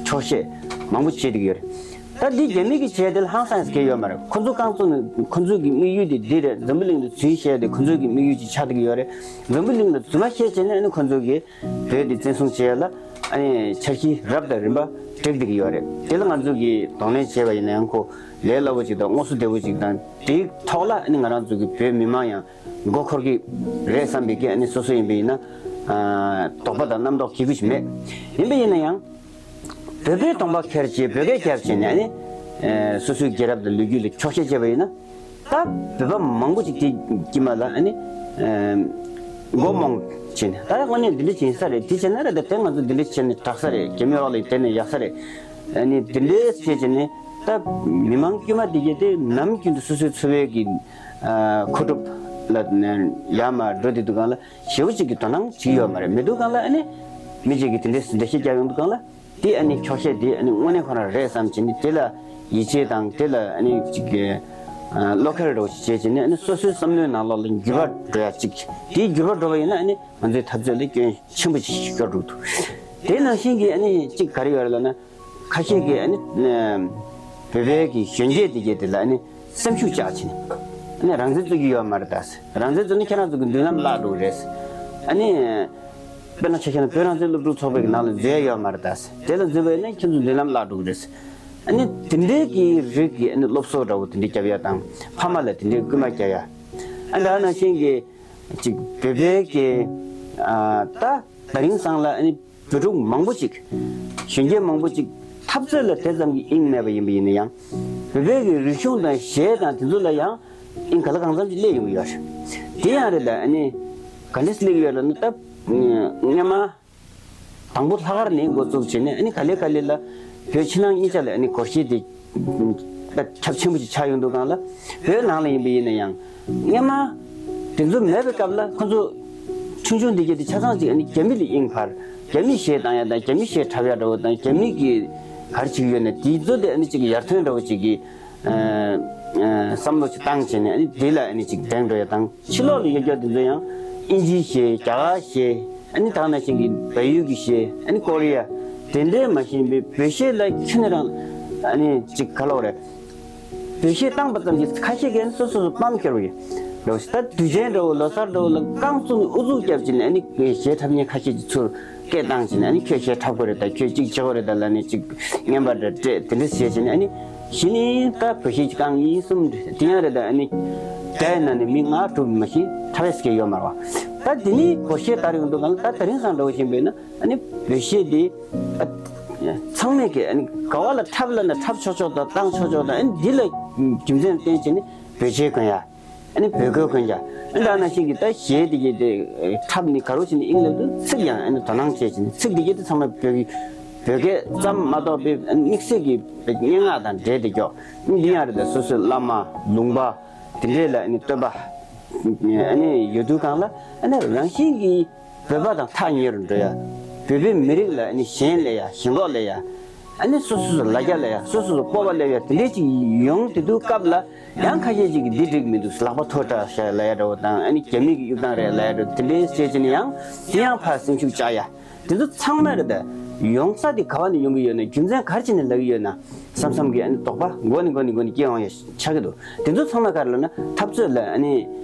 འཁྱོག་བཤད་མང་པོ་བྱེད་བསྡད་ཀྱི་ཡོད་རེད། ད་འདི་རྒྱ་མི་གི་བྱས་དེ་ལ་ཧང་སངས་གི་ཡོད་མ་རེད། ཁོ་ཚོ་རྐང་བཙུགས་ནས་ཁོ་ཚོ་གི་དམིགས་ཡུལ་དེ་འདི་རེད། འཛམ་བུ་གླིང་དུ་རྫུན་བཤད་དེ་ཁོ་ཚོ་གི་དམིགས་ཡུལ་ཅིག་ཆགས་བསྡད་ཀྱི་ཡོད་རེད། འཛམ་བུ་གླིང་ལ་རྫུན་མ་བཤད་བྱས་ནས་ཨ་ནི་ཁོ་ཚོ་གི་བོད་དེ་བཙན་བཟུང་བྱེད་ཡ་ལ་ཨ་ནི་འཆར་གཞི་རབ་དང་རིམ་པ་བསྒྲིགས་བསྡད་ཀྱི་ཡོད་རེད། དེ་ལ་ང་ཚོ་གིས་གདོང་ལེན་བྱས་པ་ཡིན་ན་ཡང་ཁོ་ ལས་སླ་པོ་ཅིག་དང་དངོས་སུ་བདེ་པོ་ཅིག་དང་དེའི་ཐོག་ལ་ཨ་ནི་ང་རང་ཚོ་གི་བོད་མི་མང་ཡང་མགོ་འཁོར་གི་རེད་བསམ་པའི་གི་ཨ་ནི་སོ་སོ་ཡིན་པ་ཡིན་ན་ཨ་དོགས་པ་དང་རྣམ་རྟོག་གི་གུ་ཞིག་མེད། ཡིན་པ་ཡིན་ན་ཡང་བོད་པའི་གདོང་པ་ཁྱེར་བྱས་བོད་སྐད་རྒྱབ་བྱས་ནས་ཨ་ནི་ཨ་སོ་སོའི་རྒྱལ་རབས་དང་ལོ་རྒྱུས་ལ་འཁྱོག་བཤད་བྱས་པ་ཡིན་ན། ད་བོད་པ་མང་པོ་ཅིག་དེ་དཀྱིལ་མ་ལ་ཨ་ནི་ཨ་མགོ་རྨོངས་བྱས་ནས། ད་དངོས་གནས་འདི་འདྲ་བྱེད་ས་རེད། དེ་བྱས་ན་རེད། ད་དེ་ང་ཚོ་འདི་འདྲ་བྱས་ནས་དྲག་ས་རེད། རྒྱ་མི་འོག་ལ་བསྡད་ནས་ཡག་ས་རེད། ཨ་ནི་འདི་འདྲའི་བྱས་བྱས་ནས་ད་མི་མང་དཀྱུས་མ་འདི་གས་དེ་ནམ་རྒྱུན་དུ་སོ་སོའི་འཚོ་བའི་གི་ཨ་མཁོ་སྒྲུབ་ལ་ཡར་མར་འགྲོ་བསྡད་དུས་སྒང་ལ་ཞེ་པོ་ཅིག་གི་དོ་སྣང་བྱེད་ཀྱི་ཡོད་མ་རེད། མི་འདུག་སྒང་ལ་ཨ་ནི་མི་གཅིག་གིས་དེ་འདྲའི་འགྲེལ་བཤད་རྒྱག་ཡོང་དུས་སྒང་ལ། དེ་ཨ་ནི་འཁྱོག་བཤད་དེ་ཨ་ནི་དངོས་གནས་ཁོ་རང་རེད་བསམ་བྱས་ནས་དེ་ལ་ཡིད་ཆེས་དང་དེ་ལ་ཨ་ནི་ཅིག་གི་ཨ་བློ་འཁེལ་འདྲ་བོ་ཞིག་བྱས་བྱས་ནས། ཨ་ནི་སོ་སོའི་བསམ་བློའི་ནང་ལོགས་ལ་འགྱུར་བ་འགྲོ་ཡ་ཅིག་དེའི་འགྱུར་བ་འགྲོ་བ་ཡིན་ན་ཨ་ནི་ང་ཚོའི་འཐབ་རྩོད་ལ་སྐྱོན་ཆེན་པོ་ཞིག་ཤོར་འགྲོ་གི་འདུག་དེ་ནང་བཞིན་གྱི་ཨ་ནི་ཅིག་ག་རེ་ཡོད་རེད་ལབ་ན། ཁ་ཤས་ཀྱིས་ཨ་ནི་ཨ་བོད་པའི་གི་གཞོན་སྐྱེས་དེ་གས་དེ་ལ་ཨ་ནི་སེམས་ཤུགས་བཅག་བྱས་ནས། ཨ་ནི་རང་བཙན་རྩོད་ཀྱི་ཡོད་མ་རེད་ད། རང་བཙན་རྩོད་ན་ཁྱེད་རང་ཚོ་གི་མདུན་ལམ་བརླག་འགྲོ་གི་རེད། ཨ་ནི་དཔེར་ན་ཆ་བཞག་ན་བོད་རང་བཙན་སློབ་ཕྲུག་ཚོགས་པའི་གི་ནང་ལ་འཛུལ་ཡ་ཡོད་མ་རེད་ད། དེ་ལ་འཛུལ་བ་ཡིན་ན་ཁྱེད་ཚོ་མདུན་ལམ་བརླག་འགྲོ་གི་རེད། ཨ་ནི་དེ་འདྲའི་གི་རིགས་ཀྱི་ཨ་ནི་སློབ་གསོ་འདྲ་བོ་དེ་འདྲ་རྒྱབ་ཡ་དང་། ཕ་མ་ལ་དེ་འདྲའི་སྐུལ་མ་རྒྱག་ཡ། ཨ་ནི་ད་ནང་བཞིན་གྱི་ཅིག་བོད་པའི་གི་ཨ་ད་ད་རིང་སང་ལ་ཨ་ནི་བོད་ཕྲུག་མང་པོ་ཅིག་གཞོན་སྐྱེས་མང་པོ་ཅིག་འཐབ་རྩོད་ལ་དེ་ཙམ་གྱི་དབྱིངས་མེད་པ་ཡིན་པ་ཡིན་ན་ཡང་། བོད་པའི་གི་རིག་གཞུང་དང་གཞས་དང་དེ་ཚོ་ལ་ཡང་དབྱིངས་ག་ལ་གང་འཚམ་ཅིག་སླེབས་ཡོང་གི་ཡོད་རེད། དེ་ཡང་རེད། ད་ཨ་ནི་ག་འདྲས་སླེབས་ཀྱི་ཡོད་ལབ་ན། ད་སྔོན་མ་དང་པོ་ལྷག་དཀར་ནས་འགོ་བཙུགས་བྱས་ནས། ཨ་ནི་ག་ལེ་ག་ལེ་ལ་བོད་ཕྱི་ནང་གཉིས་ཆ་ལ་ཨ་ནི་སྒོར་གཞས་དེ་ད་ཁྱབ་ཆེན་པོ་ཅིག་ཆགས་ཡོང་དུས་སྒང་ལ། བོད་ནང་ལ་ཡིན་པ་ཡིན་ན་ཡང་སྔོན་མ་དེ་ཚོ་མེད་པའི་སྐབས་ལ་ཁོ་ཚོ་ཆུང་ཆུང་འདི་གས་དེ་ཆ་ཚང་ཅིག་ཨ་ནི་རྒྱ་མི་ལ་དབྱིངས་འཕར། རྒྱ་མིས་གཞས་བཏང་ཡ་དང་རྒྱ་མིས་གཞས་འཁྲབ་ཡ་འདྲ་བོ་དང་། རྒྱ་མི་གིས་ག་རེ་བྱེད་ཀྱི་ཡོད་ན་དེ་ཚོ་དེ་ཨ་ནི་ཅིག་ཡར་ཐོན་འདྲ་བོ་ཅིག་གི་ཨ་ཨ་བསམ་བློ་ཅིག་བཏང་བྱས་ནས། ཨ་ནི་དེ་ལ་ཨ་ནི་ཅིག་འགྲན་འགྲོ་ཡ་དང་། ཕྱི་ལོགས་ལ་ཡོད་རྒྱུ་དེ་ཚོ་ཡང་དབྱིན་ཇིའི་གཞས། རྒྱ་གར་གཞས། ཨ་ནི་ད་ག་ནང་བཞིན་གྱི་བལ་ཡུལ་གྱི་གཞས། ཨ་ནི་ཀོ་རི་ཡ། དེ་འདྲའི་མ་ཤེས་པའི་བོད་གཞས་ལ་ཁྱོན་ནས་རང་ཨ་ནི་ཅིག་ག་ལབ་དགོས་རེད། བོད་གཞས་བཏང་པ་ཙམ་གྱིས་ཁ་ཤས་ཀྱིས་ཨ་ནི་སོ་སོ་སོ་སྤམ་ཁྱེར་བ་ཡིན་འདྲ་བོ་ཞིག་ད་དུས་ཆེན་འདྲ་བོ་ལོ་གསར་འདྲ་བོ་ལ་རྐང་བཙུགས་ནས་ཨུ་ཚུགས་བརྒྱབ་བྱས་ནས། ཨ་ནི་གཞས་འཁྲབ་མཁན་ཁ་ཤས་ཀྱིས་ཚུར་སྐད་བཏང་བྱས་ནས། ཨ་ནི་ཁྱོད་གཞས་འཁྲབ་དགོས་རེད་ད། ཁྱོད་ཅིག་བྱེད་དགོས་རེད་ད་ལབ་ནས། ཅིག་རྔན་པ་འདྲ་སྤྲད། དེ་འདྲ་བྱས་བྱས་ནས། ཨ་ནི་གཞི་ནས་ད་བོད་གཞས་ཀྱི་རྐང་གཉིས་གསུམ་རེད། དེ་ཡང་རེད། ད་ཨ་ནི་རྒྱ་ཡི་ནང་ནས་མི་ལྔ་དྲུག་མ་གཞི་འཁྲབ་ཡས་ཀྱི་ཡོད་མ་རེད་བ། ད་དེ་ནས་སྒོར་གཞས་དར་ཡོང་དུས་སྒང་ལ། ད་དེ་རིང་སང་འདྲ་བོ་བཞིན་པས་ན་ཨ་ནི་བོད་གཞས་དེ་ཨ་ཚང་མས་ཀྱི་ཨ་ནི་ག་བ་ལ་འཁྲབ་ལབ་ན་འཁྲབ་ཆོག་ཆོག་དང་བཏང་ཆོག་ཆོག་དང་། ཨ་ནི་འདི་ལ་རྒྱུ་མཚན་བསྟན་བྱས་ནས་བོད་ཆས་གོན་ཡ། ཨ་ནི་བོད་གོས་གོན་ཡ། ཨ་ནི་ད་ནང་བཞིན་གྱི་ད་གཞས་དེ་གས་དེ་འཁྲབ་ནས་ག་རེ་བྱས་ནས་དབྱིངས་སླེབས་དུས། ཚིག་ཡང་ཨ་ནི་དོ་སྣང་བྱས་བྱས་ནས། ཚིག་དེ་གས་དེ་ཚང་མ་བོད་ཀྱི་བོད་སྐད་ཙམ་མ་གཏོགས་པའི་དམིགས་བསལ་གྱི་སྙན་ངག་དང་འབྲེལ་ཏེ་ཀྱོག་འདི་ཡང་རེད། ད་སོ་སོའི་བླ་མ་ལུང་པ་དེ་འདྲས་ལ་ཨ་ནི་བསྟོད་པ་ཨ་ནི་ཡོད་དུས་སྒང་ལ། ཨ་ནི་རང་བཞིན་གྱིས་བོད་པ་དང་ཐག་ཉེ་རུ་འགྲོ་ཡ། བོད་པའི་མི་རིགས་ལ་ཨ་ནི་ཞེན་ལབ་ཡ། ཞེན་ཁོག་ལབ་ཡ། ཨ་ནི་སོ་སོ་སོ་ལ་རྒྱ་ལབ་ཡ། སོ་སོ་སོ་སྤོབས་པ་སླེབས་ཡ། དེ་འདྲས་ཅིག་ཡོང་དེ་དུས་སྐབས་ལ། ཡང་ཁ་ཤས་ཅིག་གིས་འདི་འགྲིག་མི་འདུག་ལག་པ་མཐོ་དྲགས་བཞག་ལབ་ཡ་འདྲ་བོ་དང་། ཨ་ནི་རྒྱ་མི་གི་གཡུག་སྟངས་རེད་ལབ་ཡ་འདྲ་བོ་དེ་འདྲས་བྱས་བྱས་ནས་ཡང་དེ་ཡང་ཕར་སེམས་ཤུགས་བཅག་ཡ། དེ་ཚོ་ཚང་མ་རེད། ད་ཡོང་ས་དེ་ག་བ་ནས་ཡོང་གི་ཡོད་ན། རྒྱུ་མཚན་ག་རེ་བྱས་ནས་ལབ་ཀྱི་ཡོད་ན་བསམ་བསམ་གྱི་ཨ་ནི་དོགས་པ་མགོ་ནས་མགོ་ནས་མགོ་ནས་སྐྱེ་འོང་ཡ་ཆགས་ཀྱི་འདུག་དེ་ཚོ་ཚང་མ་ག་རེ་ལབ་ན་འཐབ་རྩོད་ལ་ཨ་ནི་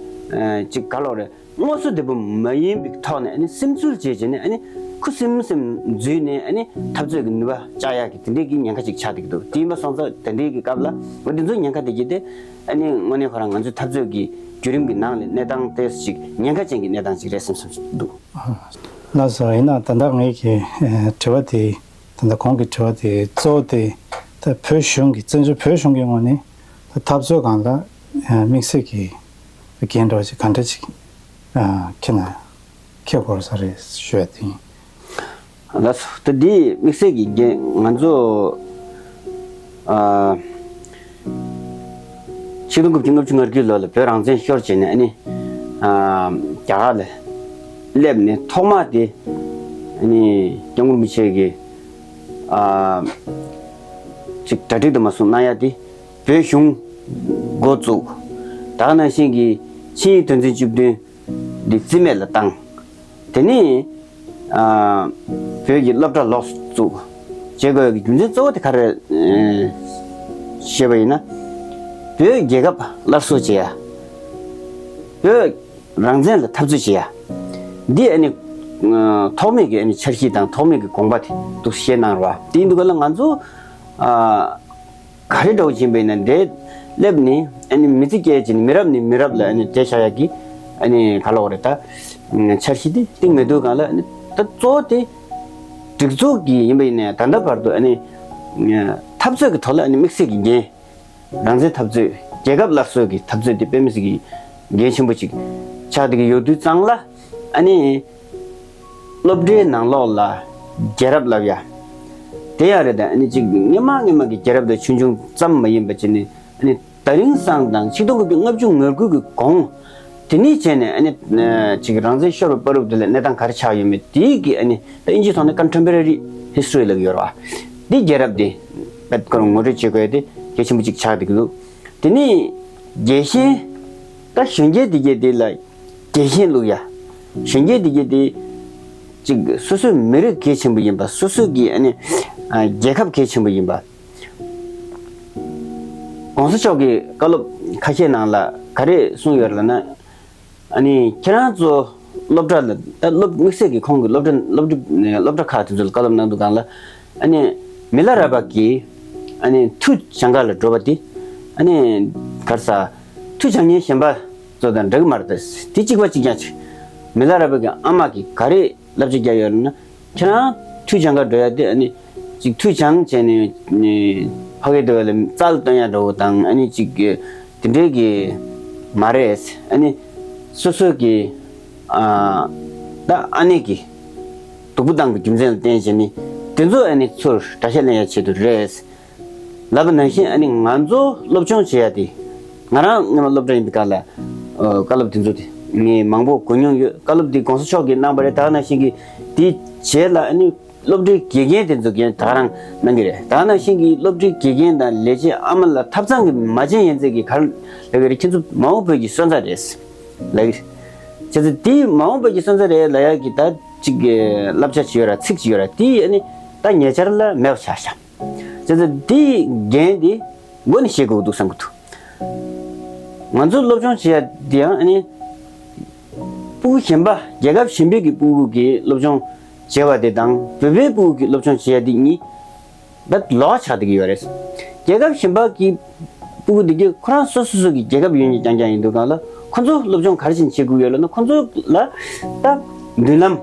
ཨ་ཅིག་ག་ལབ་རེད། དངོས་སུ་བདེ་པོ་མ་ཡིན་པའི་ཐོག་ནས་ཨ་ནི་སིམ་འཛུལ་བྱས་བྱས་ནས། ཨ་ནི་ཁུ་སིམ་སིམ་འཛུལ་ནས་ཨ་ནི་འཐབ་རྩོད་ཀྱི་ནུས་པ་བཅག་ཡག་གི་དེ་འདྲའི་གི་ཉེན་ཁ་ཅིག་ཆགས་བསྡད་ཀྱི་འདུག་དེ་ཡིན་པ་སོང་ཙང་དེ་འདྲའི་གི་སྐབས་ལ་འོ་དེ་ཚོ་ཉེན་ཁ་དེ་གྱིས་དེ་ཨ་ནི་དངོས་གནས་ཁོ་རང་ང་ཚོའི་འཐབ་རྩོད་ཀྱི་བརྒྱུད་རིམ་གྱི་ནང་ལ་གནས་སྟངས་དེ་ཅིག་ཉེན་ཁ་ཅན་གྱི་གནས་སྟངས་ཅིག་རེད་བསམ་བསམ་འདུག་ལགས་སོ། ཡིན་ན་ད་ལྟ་ངེད་ཀྱི་ཨ་དྲི་བ་དེ། ད་ལྟ་གོང་གི་དྲི་བ་དེ་གཙོ་བོ་དེ་ད་བོད་གཞུང་གི། བཙན་བྱོལ་བོད་གཞུང་གི་ངོས་ནས་ད་འཐབ་རྩོད་སྒང་ལ་ཨ་དམིགས་བསལ་གྱི་འགན་འདྲ་བ་ཅིག་ག་འདྲ་ཅིག་ཨ་འཁྱེར་ན་འཁྱེར་དགོས་ས་རེད་ཞུ་ཡ་དེ་ཡིན། ལགས་སོ། ད་འདི་དམིགས་བསལ་གྱི་འགན་ང་ཚོ་ཨ་ཆིག་སྟོང་དགུ་བརྒྱ་ལྔ་བཅུ་ང་དགུའི་ལོ་ལ་བོད་རང་བཙན་ཤོར་བྱས་ནས་ཨ་ནི་ཨ་རྒྱ་གར་ལ་སླེབས་ནས་ཐོག་མ་དེ་ཨ་ནི་སྐྱབས་མགོན་རིན་པོ་ཆེ་གིས་ཨ་ཅིག་གྲ་སྒྲིག་དུ་མ་སོང་གནང་ཡ་དེ། བོད་གཞུང་འགོ་བཙུགས། ད་ག་ནང་བཞིན་གྱི་ཆིངས་ཡིག་དོན་ཚན་བཅུ་བདུན་འདི་རྩིས་མེད་ལ་བཏང་། དེ་ནས་ཨ་བོད་ཀྱི་སློབ་གྲྭ་ལོགས་སུ་བཙུགས། བྱེད་དགོས་ཀྱི་རྒྱུ་མཚན་གཙོ་བོ་དེ་ག་རེ་ཨ་ཞེས་པ་ཡིན་ན། བོད་རྒྱལ་ཁབ་སླར་གསོ་བྱེད་ཡ། བོད་རང་བཙན་ལ་འཐབ་རྩོད་བྱེད་ཡ། འདི་ཨ་ནི་ཨ་ཐོག་མེད་ཀྱི་ཨ་ནི་འཆར་གཞི་དང་ཐོག་མེད་ཀྱི་དགོངས་པ་དེ་འདུག་བཞེས་གནང་རེད་བ། དེ་ཡིན་དུས་ག་ལ་ང་ཚོ་ཨ་ ག་རེ་འདྲ་བོ་ཡིན་པ་ཡིན་ན་འདྲེ་སླེབས་ནས་ཨ་ནི་མི་ཚེ་སྐྱེལ་བྱས་ནས་མི་རབས་ནས་མི་རབས་ལ་ཨ་ནི་འདྲེ་ཆགས་ཡག་གི་ཨ་ནི་ག་ལབ་དགོས་རེད་ད། འཆར་གཞི་དེ་བཏིང་མེད་དུས་སྒང་ལ་ཨ་ནི་ད་གཙོ་བོ་དེ་སྒྲིག་འཛུགས་ཀྱི་ཡིན་པ་ཡིན་ན་ད་ལྟ་བར་དུ་ཨ་ནི་འཐབ་རྩོད་ཀྱི་ཐོག་ལ་ཨ་ནི་དམིགས་བསལ་གྱི་འགན། རང་བཙན་འཐབ་རྩོད། རྒྱལ་ཁབ་སླར་གསོ་གི་འཐབ་རྩོད་དེ་དཔེ་མི་སྲིད་ཀྱི་འགན་ཆེན་པོ་ཅིག་ཆགས་བསྡད་ཀྱི་ཡོད་དུས་ཙང་ལ་ཨ་ནི། སློབ་གྲྭའི་ནང་ལོགས་ལ་རྒྱལ་རབས་བསླབ་ཡ། དེ་ཡང་རེད་ད། ཨ་ནི་གཅིག་སྔོན་མ་སྔོན་མ་གི་རྒྱལ་རབས་དང་ཆུང་ཆུང་ཙམ་མ་ཡིན་པ་བྱས་ནས་ཨ་ནི་ད་རིང་སང་དང་ཆིག་སྟོང་དགུ་བརྒྱ་ལྔ་བཅུ་ང་དགུ་གི་གོང་། དེ་ནས་བྱས་ནས་ཨ་ནི་གཅིག་རང་བཙན་ཤོར་བའི་བར་དུ་དེ་ལ་གནས་སྟངས་ག་རེ་ཆགས་ཡོད་མེད་དེའི་གི་ཨ་ནི་ད་ཨིན་ཇིའི་ཐོག་ནས་contemporary history་ལབ་ཡོད་རེད་བ། འདི་རྒྱལ་རབས་དེ་བེད་ཁོ་རང་ངོ་སྤྲོད་བྱེད་དགོས་དེ་གལ་ཆེན་པོ་གཅིག་ཆགས་བསྡད་ཀྱི་འདུག་དེ་ནས་རྒྱལ་ཞེན་ད་གཞོན་སྐྱེས་དེ་གས་དེ་ལ། རྒྱལ་ཞེན་བླུག་ཡ། གཞོན་སྐྱེས་དེ་གས་དེ། གཅིག་སོ་སོའི་མི་རིགས་གལ་ཆེན་པོ་ཡིན་པ། སོ་སོ་གི་ཨ་ནི། ཨ། རྒྱལ་ཁབ་གལ་ཆེན་པོ་ཡིན་པ། ༸གོང་ས་མཆོག་གི་བཀའ་སློབ་ཁ་ཤས་ནང་ལ་ག་རེ་གསུངས་ཡོད་ལབ་ན། ཨ་ནི་ཁྱེད་རང་ཚོ་སློབ་གྲྭ་ལ་ད་སློབ་དམིགས་བསལ་གྱི་ཁོང་གི་སློབ་གྲྭ་སློབ་གྲྭ་སློབ་གྲྭ་ཁག་དེ་ཚོ་ལ་བཀའ་སློབ་གནང་དུས་སྒང་ལ། ཨ་ནི་མི་ལ་རས་པ་གིས་ཨ་ནི་མཐུ་སྦྱང་ག་ལ་འགྲོ་བ་དེ། ཨ་ནི་ག་རེ་ཟ། མཐུ་སྦྱང་མཁན་གཞན་པ་ཚོ་དང་འདྲ་གི་མ་རེད་ད། དེ་གཅིག་པ་གཅིག་རྐྱང་ཅིག་མི་ལ་རས་པ་གི་ཨ་མ་གིས་ག་རེ་བསླབ་བྱ་རྒྱག་ཡོད་ལབ་ན། ཁྱེད་རང་མཐུ་སྦྱང་ག་འགྲོ་ཡ་དེ་ཨ་ནི་ཅིག་མཐུ་སྦྱང་བྱས་ནས་ནི་ཕ་གི་དེ་བ་ལ་རྩལ་སྟོན་ཡ་འགྲོ་བ་དང་ཨ་ནི་ཅིག་དེ་འདྲའི་གི་མ་རེད། ཨ་ནི་སོ་སོ་གི་ཨ་ད་ཨ་ནེ་གི་སྡུག་པོ་བཏང་པའི་རྒྱུ་མཚན་ལ་བརྟེན་བྱས་ནི་དེ་ཚོ་ཨ་ནི་ཚུར་དགྲ་ཤ་ལེན་ཡ་ཆེད་དུ་རེད། ལབ་པ་ནང་བཞིན་ཨ་ནི་ང་ཚོ་སློབ་སྦྱོང་བྱེད་ཡ་དེ། ང་རང་སྔོན་མ་སློབ་གྲྭ་ཡིན་པའི་སྐབས་ལ་ཨོ་བཀའ་སློབ་དེ་ཚོ་དེ་ངས་མང་པོ་གོ་མྱོང་ཡོད། བཀའ་སློབ་དེ་༸གོང་ས་མཆོག་གིས་གནང་པ་རེད། ད་ག་ནང་བཞིན་གྱི་དེའི་རྗེས་ལ་ཨ་ནི་སློབ་གྲྭའི་དགེ་རྒན་དེ་ཚོ་གིས་ད་ག་རང་གནང་གི་རེད། ད་ག་ནང་བཞིན་གྱི་སློབ་གྲྭའི་དགེ་རྒན་དང་ལས་བྱེད་ཨ་མ་ལ་ཐབ་ཚང་གི་མ་བྱན་ཡན་ཚད་ཀྱི་ག་རེ་ལབ་ཀྱི་རེད། ཁྱེད་ཚོ་མ་འོངས་བོད་ཀྱི་སོན་རྩ་རེད་ལབ་ཀྱི་རེད། བྱས་ཙང་དེའི་མ་འོངས་བོད་ཀྱི་སོན་རྩ་རེད་ལབ་ཡ་གི་ད་ཅིག་བསླབ་བྱ་ཅིག་ཡོད་ར། ཚིག་ཅིག་ཡོད་ར། དེ་ཨ་ནི་ད་ཉེ་ཆར་ལ་མེད་པ་ཆགས་ཤག་བྱས་ཙང་དེའི་འགན་དེ་མགོ་ནས་བཞེས་དགོས་འདུག་བསམ་གྱི་འདུག་ང་ཚོ་སློབ་སྦྱོང་བྱེད་ཡ་དེ་ཡང་ཨ་ནི་སྤུ་གུ་གཞན་པ། རྒྱལ་ཁབ་གཞན་པའི་གི་སྤུ་གུ་གི་སློབ་སྦྱོང་བྱེད་པ་དེ་དང་བོད་པའི་སྤུ་གུ་གི་སློབ་སྦྱོང་བྱེད་ཡ་དེ་གཉིས་ད་ལོགས་ཆགས་བསྡད་ཀྱི་ཡོད་རེད། རྒྱལ་ཁབ་གཞན་པ་གི་སྤུ་གུ་དེ་གས་ཁོ་རང་སོ་སོ་སོ་གི་རྒྱལ་ཁབ་ཡོད་མཁན་རྐྱང་རྐྱང་ཡིན་དུས་སྒང་ལ་ཁོ་ཚོ་སློབ་སྦྱོང་ག་རེ་བྱས་ནས་བྱེད་དགོས་ཡོད་ལབ་ན། ཁོ་ཚོ་ལ་ད་མདུན་ལམ།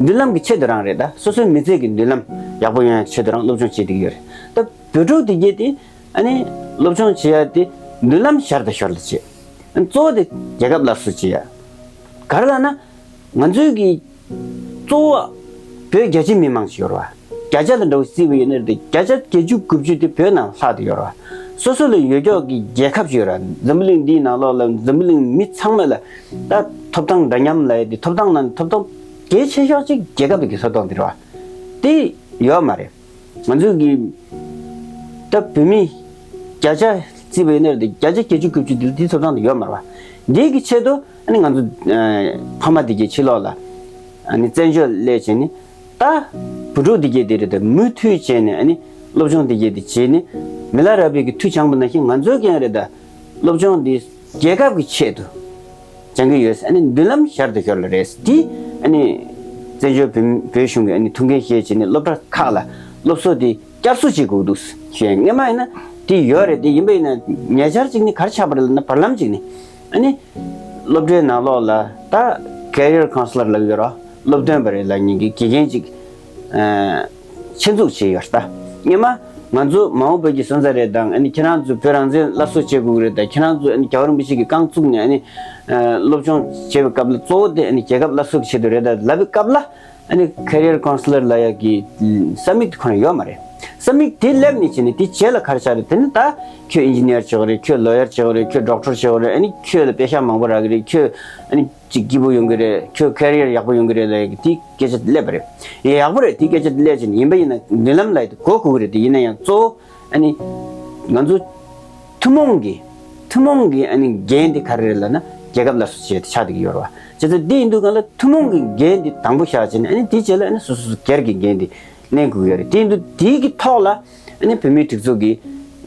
མདུན་ལམ་གྱི་ཆེད་དུ་རང་རེད། ད་སོ་སོའི་མི་ཚེ་གི་མདུན་ལམ་ཡག་པོ་ཡོང་ཡག་ཆེད་དུ་རང་སློབ་སྦྱོང་བྱེད་བསྡད་ཀྱི་ཡོད་རེད། ད་བོད་ཕྲུག་དེ་གས་དེ་ཨ་ནི་སློབ་སྦྱོང་བྱེད་ཡ་དེ་མདུན་ལམ་ཞར་དང་ཞོར་ལ་བྱེད། ཨ་ནི་གཙོ་བོ་དེ་རྒྱལ་ཁབ་སླར་གསོ་བྱེད་ཡ། ག་རེ་ལབ་ན། ང་ཚོའི་གི་གཙོ་བོ་བོད་རྒྱ་ཆེ་མི་མང་ཞིག་ཡོད་རེད་བ། བརྒྱ་ཆ་ལ་འདྲ་བོ་བརྩིས་པ་ཡིན་ན་རེད་དེ། བརྒྱ་ཆ་བརྒྱད་ཅུ་དགུ་བཅུ་དེ་བོད་ནང་ལྷག་བསྡད་ཡོད་རེད་བ། སོ་སོ་ལ་ཡོད་ཀྱོག་གི་རྒྱལ་ཁབ་ཞིག་ཡོད་རེད། འཛམ་བུ་གླིང་འདིའི་ནང་ལོགས་ལ་འཛམ་བུ་གླིང་མི་ཚང་མ་ལ་ད་ཐོབ་ཐང་འདྲ་མཉམ་ལབ་ཡ་དེ། ཐོབ་ཐང་ནང་ཐོབ་ཐང་གལ་ཆེ་ཤོས་ཅིག་རྒྱལ་ཁབ་དེ་གི་ཐོབ་ཐང་དེ་རེད་བ། དེ་ཡོད་མ་རེད། ང་ཚོས་ཀྱི་ད་བོད་མི་བརྒྱ་ཆ་བརྩིས་པ་ཡིན་ན་རེད་དེ། བརྒྱ་ཆ་བརྒྱད་ཅུ་དགུ་བཅུ་དེ་དེ་ཐོབ་ཐང་དེ་ཡོད་མ་རེད་བ། འདི་གི་ཆེད་དུ་ཨ་ནི་ང་ཚོ་ཨ་ཕ་མ་དེ་གའི་ཕྱི་ལོགས་ལ་ཨ་ནི་བཙན་བྱོལ་སླེབས་བྱས་ནས། ད་བུ་ཕྲུག་དེ་གའི་དེ་རེད་དེ། མུ་མཐུད་བྱས་ནས་ཨ་ནི་སློབ་སྦྱོང་དེ་གའི་དེ་བྱས་ནས། མི་ལ་རས་པའི་གི་མཐུ་སྦྱངས་པ་ནང་བཞིན་ང་ཚོའི་ཀྱང་རེད་ད། སློབ་སྦྱོང་འདི་རྒྱལ་ཁབ་ཀྱི་ཆེད་དུ་སྦྱང་གི་ཡོད། ཨ་ནི་མདུན་ལམ་ཞར་དང་ཞོར་ལ་རེད། དེ་ཨ་ནི་བཙན་བྱོལ་བོད་བོད་གཞུང་གི་ཨ་ནི་ཐུགས་འགན་བཞེས་བྱས་ནས་སློབ་གྲྭ་ཁག་ལ་སློབ་གསོ་དེ་བསྐྱར་གསོ་བྱེད་དགོས་འདུག་ཞེས། སྔོན་མ་ཡིན་ན་དེ་ཡོད་རེད། དེ་ཡིན་པ་ཡིན་ན་ཉེ་ཆར་གཅིག་ནི་ག་རེ་ཆགས་པ་རེད་ལབ་ན། བར་ལམ་གཅིག་ནི་ཨ་ནི་སློབ་གྲྭའི་ནང་ལོགས་ལ་ད་career counsellor་ལབ་ཡོད་རེད། སློབ་སྟོན་པ་རེད་ལབ་མཁན་གྱི་དགེ་རྒན་གཅིག་ཨ་ཆེད་འཛུགས་བྱས་ཡོད་རེད། ད་སྔོན་མ་ང་ཚོ་མ་འོངས་བོད་ཀྱི་སོན་རྩ་རེད་དང་། ཨ་ནི་ཁྱེད་རང་ཚོ་བོད་རང་བཙན་སླར་གསོ་བྱེད་དགོས་ཀྱི་རེད་དང་། ཁྱེད་རང་ཚོ་ཨ་ནི་རྒྱལ་བ་རིན་པོ་ཆེ་གིས་རྐང་བཙུགས་ནས་ཨ་ནི་ཨ་སློབ་སྦྱོང་བྱེད་པའི་སྐབས་ལ་གཙོ་བོ་དེ་ཨ་ནི་རྒྱལ་ཁབ་སླར་གསོ་གི་ཆེད་དུ་རེད་ད་ལབ་པའི་སྐབས་ལ། ཨ་ནི་career counsellor་ལབ་ཡག་གི་ས་མིག་དེ་ཁོ་རང་ཡོད་མ་རེད། ས་མིག་དེ་སླེབས་ནས་བྱས་ནས་དེ་རྗེས་ལ་ག་རེ་ཆགས་རེད། དེ་ནི་ད་ཁྱོད་engineer་བྱེད་དགོས་རེད། ཁྱོད་lawyer་བྱེད་དགོས་རེད། ཁྱོད་doctor་བྱེད་དགོས་རེད། ཨ་ནི་ཁྱོད་ལ་པེ་ཤག་མང་པོ་རག་གི་རེད། ཁྱོད་ཨ་ནི་ཅིག་སྐྱིད་པོ་ཡོང་གི་རེད། ཁྱོད་career་ཡག་པོ་ཡོང་གི་རེད་ལབ་ཡག་གི་དེ་སྐད་ཆ་དེ་སླེབས་པ་རེད། ཡ་ཡག་པོ་རེད། དེ་སྐད་ཆ་དེ་སླེབས་བྱས་ནས་ཡིན་པ་ཡིན་ན་མདུན་ལམ་ལ་ཡི་དེ་གོ་དགོས་ཀྱི་རེད། དེ་ཡིན་ན་ཡང་གཙོ་བོ་ཨ་ནི་ང་ཚོ་ཐུན་མོང་གི་ཐུན་མོང་གི་ཨ་ནི་འགན་དེ་ག་རེ་རེད་ལབ་ན། རྒྱལ་ཁབ་སླར་གསོ་བྱེད་ཡ་དེ་ཆགས་བསྡད་ཀྱི་ཡོད་རེད་བ། བྱས་ཙང་དེ་ཡིན་དུས་སྒང་ལ་ཐུན་མོང་གི་འགན་དེ་དང་པོ་བཞག་བྱས་ནས། ཨ་ནི་དེ་རྗེས་ལ་ཨ་ནི་སོ་སོ་སོ་སྒེར་གྱི་འགན་དེ་ལེན་དགོས་ཀྱི་ཡོད་རེད། དེ་ཡིན་དུས་དེའི་གི་ཐོག་ལ་ཨ་ནི་བོད་མིའི་སྒྲིག་འཛུགས་ཀྱིས་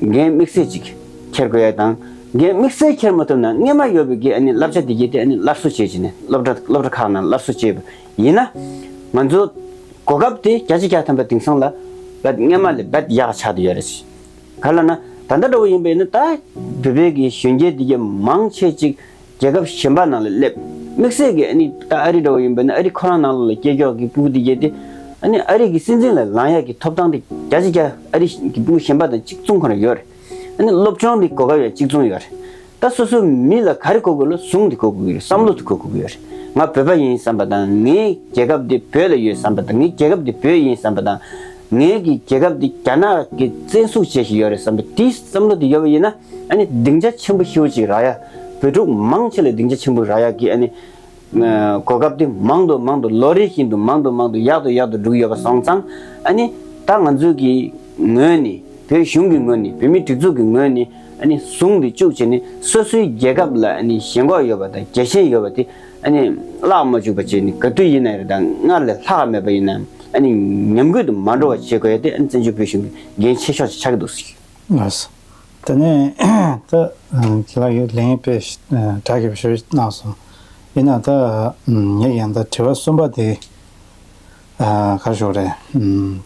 འགན་དམིགས་བསལ་ཅིག་འཁྱེར་དགོས་ཡ་དང་། འགན་དམིགས་བསལ་འཁྱེར་མ་ཐུབ་ན་སྔོན་མ་ཡོད་པའི་གི་ཨ་ནི་བསླབ་བྱ་དེ་གའི་དེ་ཨ་ནི་སླར་གསོ་བྱེད་བྱས་ནས། སློབ་གྲྭ་སློབ་གྲྭ་ཁག་ནང་སླར་གསོ་བྱས་པ་ཡིན་ན། ང་ཚོ་གོ་སྐབས་དེ་བརྒྱ་ཆ་བརྒྱ་ཐམ་པ་དེང་སང་ལ་རྦད་སྔོན་མ་ལས་རྦད་ཡག་ཆགས་བསྡད་ཡོད་རེད། ག་རེ་ལབ་ན། ད་ལྟ་འདྲ་བོ་ཡིན་པས་ན་ད་བོད་པའི་གི་གཞོན་སྐྱེས་དེ་གའི་མང་ཆེ་ཅིག་རྒྱལ་ཁབ་གཞན་པ་ནང་ལ་སླེབས། དམིགས་བསལ་གྱི་ཨ་ནི་ད་ཨ་རི་འདྲ་བོ་ཡིན་པས་ན་ཨ་རི་ཁོ་རང་ནང་ལོགས་ལ་སྐྱེས་མགྱོགས་ཀྱི་སྤུ་གུ་དེ་གའི་དེ་ཨ་ནི་ཨ་རི་གི་སྲིད་འཛིན་ལ་ལངས་ཡག་གི་ཐོབ་ཐང་དེ་བརྒྱ་ཆ་བརྒྱ་ཨ་རི་གི་སྤུ་གུ་གཞན་པ་དང་གཅིག་མཚུངས་ཁོ་རང་ཡོད་རེད། ཨ་ནི་སློབ་སྦྱོང་དེ་གོ་སྐབས་ཡང་གཅིག་མཚུངས་ཡོད་རེད། ད་སོ་སོའི་མི་ལ་ག་རེ་དགོས་དགོས་ལ་ཟུངས་དེ་དགོས་དགོས་ཀྱི་རེད། བསམ་བློ་དེ་དགོས་དགོས་ཀྱི་ཡོད་རེད། ང་བོད་པ་ཡིན་བསམ་པ་དང་། ངའི་རྒྱལ་ཁབ་དེ་བོད་ལ་ཡོད་བསམ་པ་དང་། ངའི་རྒྱལ་ཁབ་དེ་བོད་ཡིན་བསམ་པ་དང་། ངའི་གི་རྒྱལ་ཁབ་དེ་རྒྱ་ནག་གིས་བཙན་བཟུང་བྱེད་བཞིན་ཡོད་རེད་བསམ་པ་དེའི་བསམ་བློ་དེ་ཡོད་པ་ཡིན་ན། ཨ་ནི་སྡིངས་ཆ་ཆེན་པོ་ཞེ་པོ་ཅིག་རག་ཡ། བོད་ཕྲུག་མང་ཆེ་ལ་སྡིངས་ཆ་ཆེན་པོ་རག་ཡ་གི་ཨ་ནི་གོ་སྐབས་དེ་མང་དུ་མང་དུ་ལོ་རེ་བཞིན་དུ་མང་དུ་མང་དུ་ཡག་ཏུ་ཡག་ཏུ་འགྲོ་གི་ཡོད་པ་སོང་ཙང་། ཨ་ནི་ད་ང་ཚོའི་གི་ངོས་ནས། བོད་གཞུང་གི་ངོས་ནས། བོད་མིའི་སྒྲིག་འཛུགས་ཀྱི་ངོས་ནས། ཨ་ནི་ཟུངས་འདི་བཅུག་བྱས་ནས་སོ་སོའི་རྒྱལ་ཁབ་ལ་ཨ་ནི་ཞེན་ཁོག་ཡོད་པ་དང་རྒྱལ་ཞེན་ཡོད་པ་དེ་ཨ་ནི་བརླག་མ་བཅུག་པ་བྱས་ནས། ག་དུས་ཡིན་ན་རེད། ད་སྔར་ལས་ལྷག་མེད་པ་ཡིན་ན་ཨ་ནི་ཉམས་རྒུད་དུ་མ་འགྲོ་བ་བྱེད་དགོས་ཡ་དེ་ཨ་ནི་བཙན་བྱོལ་བོད་གཞུང་གི་འགན་ཆེ་ཤོས་ཤིག་ཆགས་ཀྱི་འདུག་ཟེར། ལགས་སོ། དེ་ནས་ད་ཁྱེད་ལ་ཡོད་ལན་དཔེ་གྲགས་ཀྱི་ཞུ་གནང་སོང་། ཡིན་ན་ད་ངས་ཡང་ད་དྲི་བ་གསུམ་པ་དེ། ག་རེ་ཞུ་དགོས་རེད།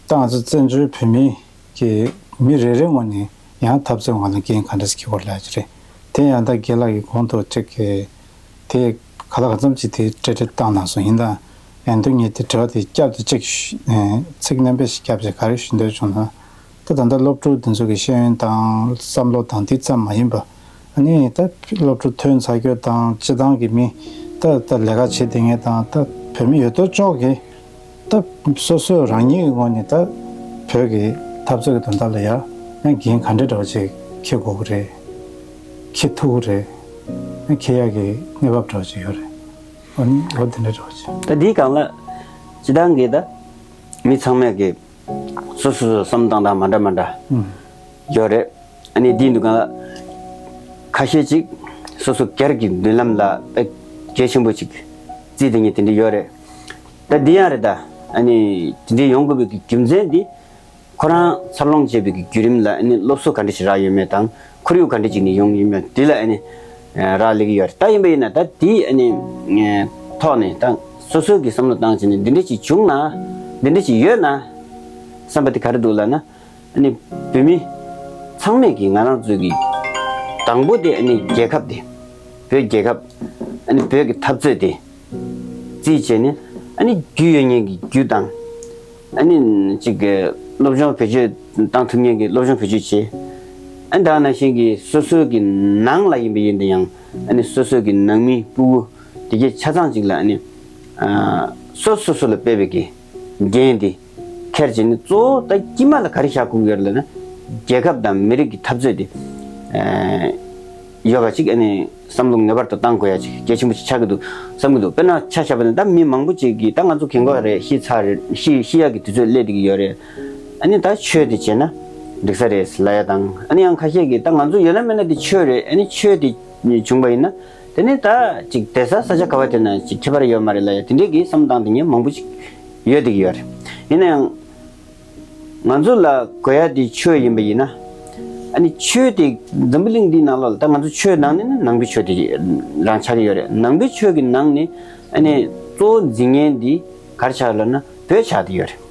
ད་ང་ཚོ་བཙན་བྱོལ་བོད་མི་གི་མི་རེ་རེ་ངོས་ནས་ཡང་འཐབ་རྩོད་ངོས་ནས་འགན་ག་འདྲ་ཞིག་འཁྱེར་དགོས་ལབ་ཀྱི་རེད། དེ་ཡང་ད་རྒན་ལགས་ཀྱིས་གོང་དུ་ཅིག་གི་དེ་ག་ལ་ག་ཙམ་ཅིག་དེ་འགྲེལ་བརྗོད་བཏང་གནང་སོང་། ཡིན་ད་ཡང་དུ་ངས་དེ་དྲི་བ་དེ་བསྐྱར་དུ་ཅིག་ཚིག་སྣོན་པ་ཞིག་བརྒྱབ་བྱས་ག་རེ་ཞུ་འདོད་བྱུང་ན། ད་ད་ལྟ་སློབ་ཕྲུག་དེ་ཚོ་གི་ཤེས་ཡོན་དང་བསམ་བློ་དང་དེ་ཙམ་མ་ཡིན་པ། ཨ་ནི་ད་སློབ་ཕྲུག་ཐོན་ཚར་རྒྱུ་དང་། སྤྱི་བཏང་གི་མི་ད་ད་ལས་ཀ་བྱེད་བསྡད་མཁན་དང་། ད་བོད་མི་ཡོད་དོ་ཅོག་གི་ད་སོ་སོ་རང་ཉིད་ཀྱི་ངོས་ནས་ད་བོད་ཀྱི་འཐབ་རྩོད་ཀྱི་དོན་དག་ལ་ཡ་ཡང་འགན་ག་འདྲ་འདྲ་བོ་ཅིག་འཁྱེར་དགོས་ཀྱི་རེད། འཁྱེར་ཐུབ་ཀྱི་རེད། ཡང་འཁྱེར་ཡག་གི་གནས་བབ་འདྲ་བོ་ཅིག་ཡོད་རེད། ཨ་ནི་འོ་དེ་འདྲ་འདྲ་བོ་ཅིག་ད་འདིའི་སྒང་ལ་སྤྱི་བཏང་གི་ད་མི་ཚང་མས་གི་སོ་སོ་སོ་བསམ་སྟངས་དང་མ་འདྲ་མ་འདྲ་ཡོད་རེད། ཨ་ནི་དེའི་འདུག་ག་ཁ་ཤས་ཅིག་སོ་སོ་སྒེར་གྱི་མདུན་ལམ་ལ་གལ་ཆེན་པོ་ཅིག་བརྩིས་བསྡད་མཁན་དེ་འདྲ་ཡོད་རེད། ད་འདི་ཡང་རེད། ད་ཨ་ནི་དེ་འདྲ་ཡོང་དགོས་པའི་གི་རྒྱུ་མཚན་འདི། ཁོ་རང་འཚར་ལོངས་བྱས་པའི་གི་བརྒྱུད་རིམ་ལ་ཨ་ནི་སློབ་གསོ་ག་འདྲ་ཞིག་རག་ཡོད་མེད་དང་། ཁོར་ཡུག་ག་འདྲ་ཅིག་ནས་ཡོང་ཡོད་མེད་འདི་ལ་ཨ་ནི་རག་ལས་ཀྱི་ཡོད་རེད། ད་ཡིན་པ་ཡིན་ན་ད་འདི་ཨ་ནི་ཐོག་ནས་ད་སོ་སོའི་གི་བསམ་བློ་བཏང་བྱས་ནས་འདི་འདྲ་ཅིག་བྱུང་ན། འདི་འདྲ་ཅིག་ཡོད་ན་བསམ་པ་དེ་ག་རེ་འདུག་ལབ་ན། ཨ་ནི་བོད་མི་ཚང་མས་ཀྱིས་ང་རང་ཚོའི་གི་དང་པོ་དེ་ཨ་ནི་རྒྱལ་ཁབ་དེ། བོད་རྒྱལ་ཁབ། ཨ་ནི་བོད་ཀྱི་འཐབ་རྩོད་དེ་རྩིས་བྱས་ནས། ཨ་ནི་རྒྱུས་ཡོད་མཁན་གྱི་རྒྱུ་དང་། ཨ་ནི་གཅིག་གི་སློབ་སྦྱོང་བེད་སྤྱོད་བཏང་ཐུབ་མཁན་གྱི་སློབ་སྦྱོང་བེད་སྤྱོད་བྱས། ཨ་ནི་ད་ནང་བཞིན་གྱི་སོ་སོའི་གི་ནང་ལ་ཡིན་པ་ཡིན་ན་ཡང་། ཨ་ནི་སོ་སོའི་གི་ནང་མི་སྤུ་གུ་དེ་གའི་ཆ་ཚང་གཅིག་ལ་ཨ་ནི་སོ་སོ་སོ་ལ་དཔག་པའི་གི་འགན་དེ་འཁྱེར་བྱས་ནས། གཙོ་བོ་ད་དཀྱིལ་མ་ལ་ག་རེ་བཞག་དགོས་ཀྱི་ཡོད་རེད་ལབ་ན། རྒྱལ་ཁབ་དང་མི་རིགས་ཀྱི་འཐབ་རྩོད་དེ་ཡོད་པ་ཅིག་ཨ་ནི་བསམ་བློ་ངེས་པར་དུ་བཏང་དགོས་ཡ་ཅིག་གལ་ཆེན་པོ་ཅིག་ཆགས་ཀྱི་འདུག་བསམ་གྱི་འདུག་དཔེར་ན་ཆ་བཞག་པ་ན་ད་མི་མང་པོ་ཅིག་གིས། ད་ང་ཚོ་རྒན་གོག་རེད། ཤི་ཚར་རེད། ཤི་ཤི་ཡག་གི་དུས་ཚོད་སླེབས་བསྡད་ཀྱི་ཡོད་རེད། ཨ་ནི་ད་ཆོས་དེ་བྱས་ན་འགྲིག་ས་རེད་ལབ་ཡ་དང་། ཨ་ནི་ཡང་ཁ་ཤས་ཀྱིས་ད་ང་ཚོ་ཡོད་ན་མེད་ན་དེ་ཆོས་རེད། ཨ་ནི་ཆོས་དེ་བྱུང་པ་ཡིན་ན་དེ་ནི་ད་ཅིག་བསྡད་ས་ས་ཆ་ག་བ་དེ་ན་ཅིག་ཁྱད་པར་ཡོད་མ་རེད་ལབ་ཡ་དེ་འདྲའི་གི་བསམ་སྟངས་དེ་ཉན་མང་པོ་ཅིག་ཡོད་བསྡད་ཀྱི་ཡོད་རེད། ཡིན་ན་ཡང་། ང་ཚོ་ལ་དགོས་ཡ་དེ་ཆོས་ཡིན་པ་ཡིན་ན། ཨ་ནི་ཆོས་དེ་འཛམ་བུ་གླིང་འདིའི་ནང་ལོགས་ལ། ད་ང་ཚོ་ཆོས་ནང་ནས་ནི་ནང་པའི་ཆོས་དེ་རང་ཆགས་ཀྱི་ཡོད་རེད། ནང་པའི་ཆོས་ཀྱི་ནང་ནས་ཨ་ནི་གཙོ་བོ་འཛིན་མཁན་འདི་ག་རེ་ཆགས་ལབ་ན་བོད་ཆགས་བསྡད་ཡོད་རེད།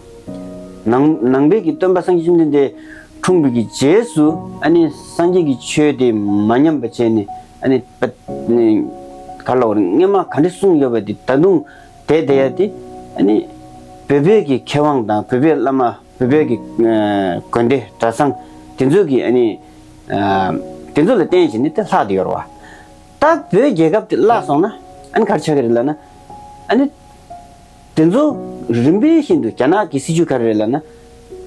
ནང་ནང་པའི་གི་སྟོན་པ་སངས་རྒྱས་བཅོམ་ལྡན་འདས་འཁྲུངས་པའི་གི་རྗེས་སུ། ཨ་ནི་སངས་རྒྱས་ཀྱི་ཆོས་དེ་མ་ཉམས་པ་བྱས་ནས། ཨ་ནི་པ་ནི་ག་རེ་ལབ་དགོས་རེད། སྔོན་མ་ག་འདྲ་གསུངས་ཡོད་པ་དེ་ད་དུང་བསྡད་བསྡད་ཡ་དེ། ཨ་ནི་བོད་པའི་གི་མཁས་དབང་དང་བོད་པའི་བླ་མ། བོད་པའི་གི་ཨ་དགོན་སྡེ་གྲྭ་ཚང་དེ་ཚོ་གི་ཨ་ནི་ཨ་དེ་ཚོ་ལ་བརྟེན་བྱས་ནས་དེ་ལྷག་བསྡད་ཡོད་རེད་བ། ད་བོད་རྒྱལ་ཁབ་དེ་བརླག་སོང་ན་ཨ་ནི་ག་རེ་ཆགས་ཀྱི་རེད་ལབ་ན། ཨ་ནི་དེ་ཚོ་རིམ་པས་བཞིན་དུ་རྒྱ་ནག་གི་སྲིད་ཇུས་ག་རེ་རེད་ལབ་ན།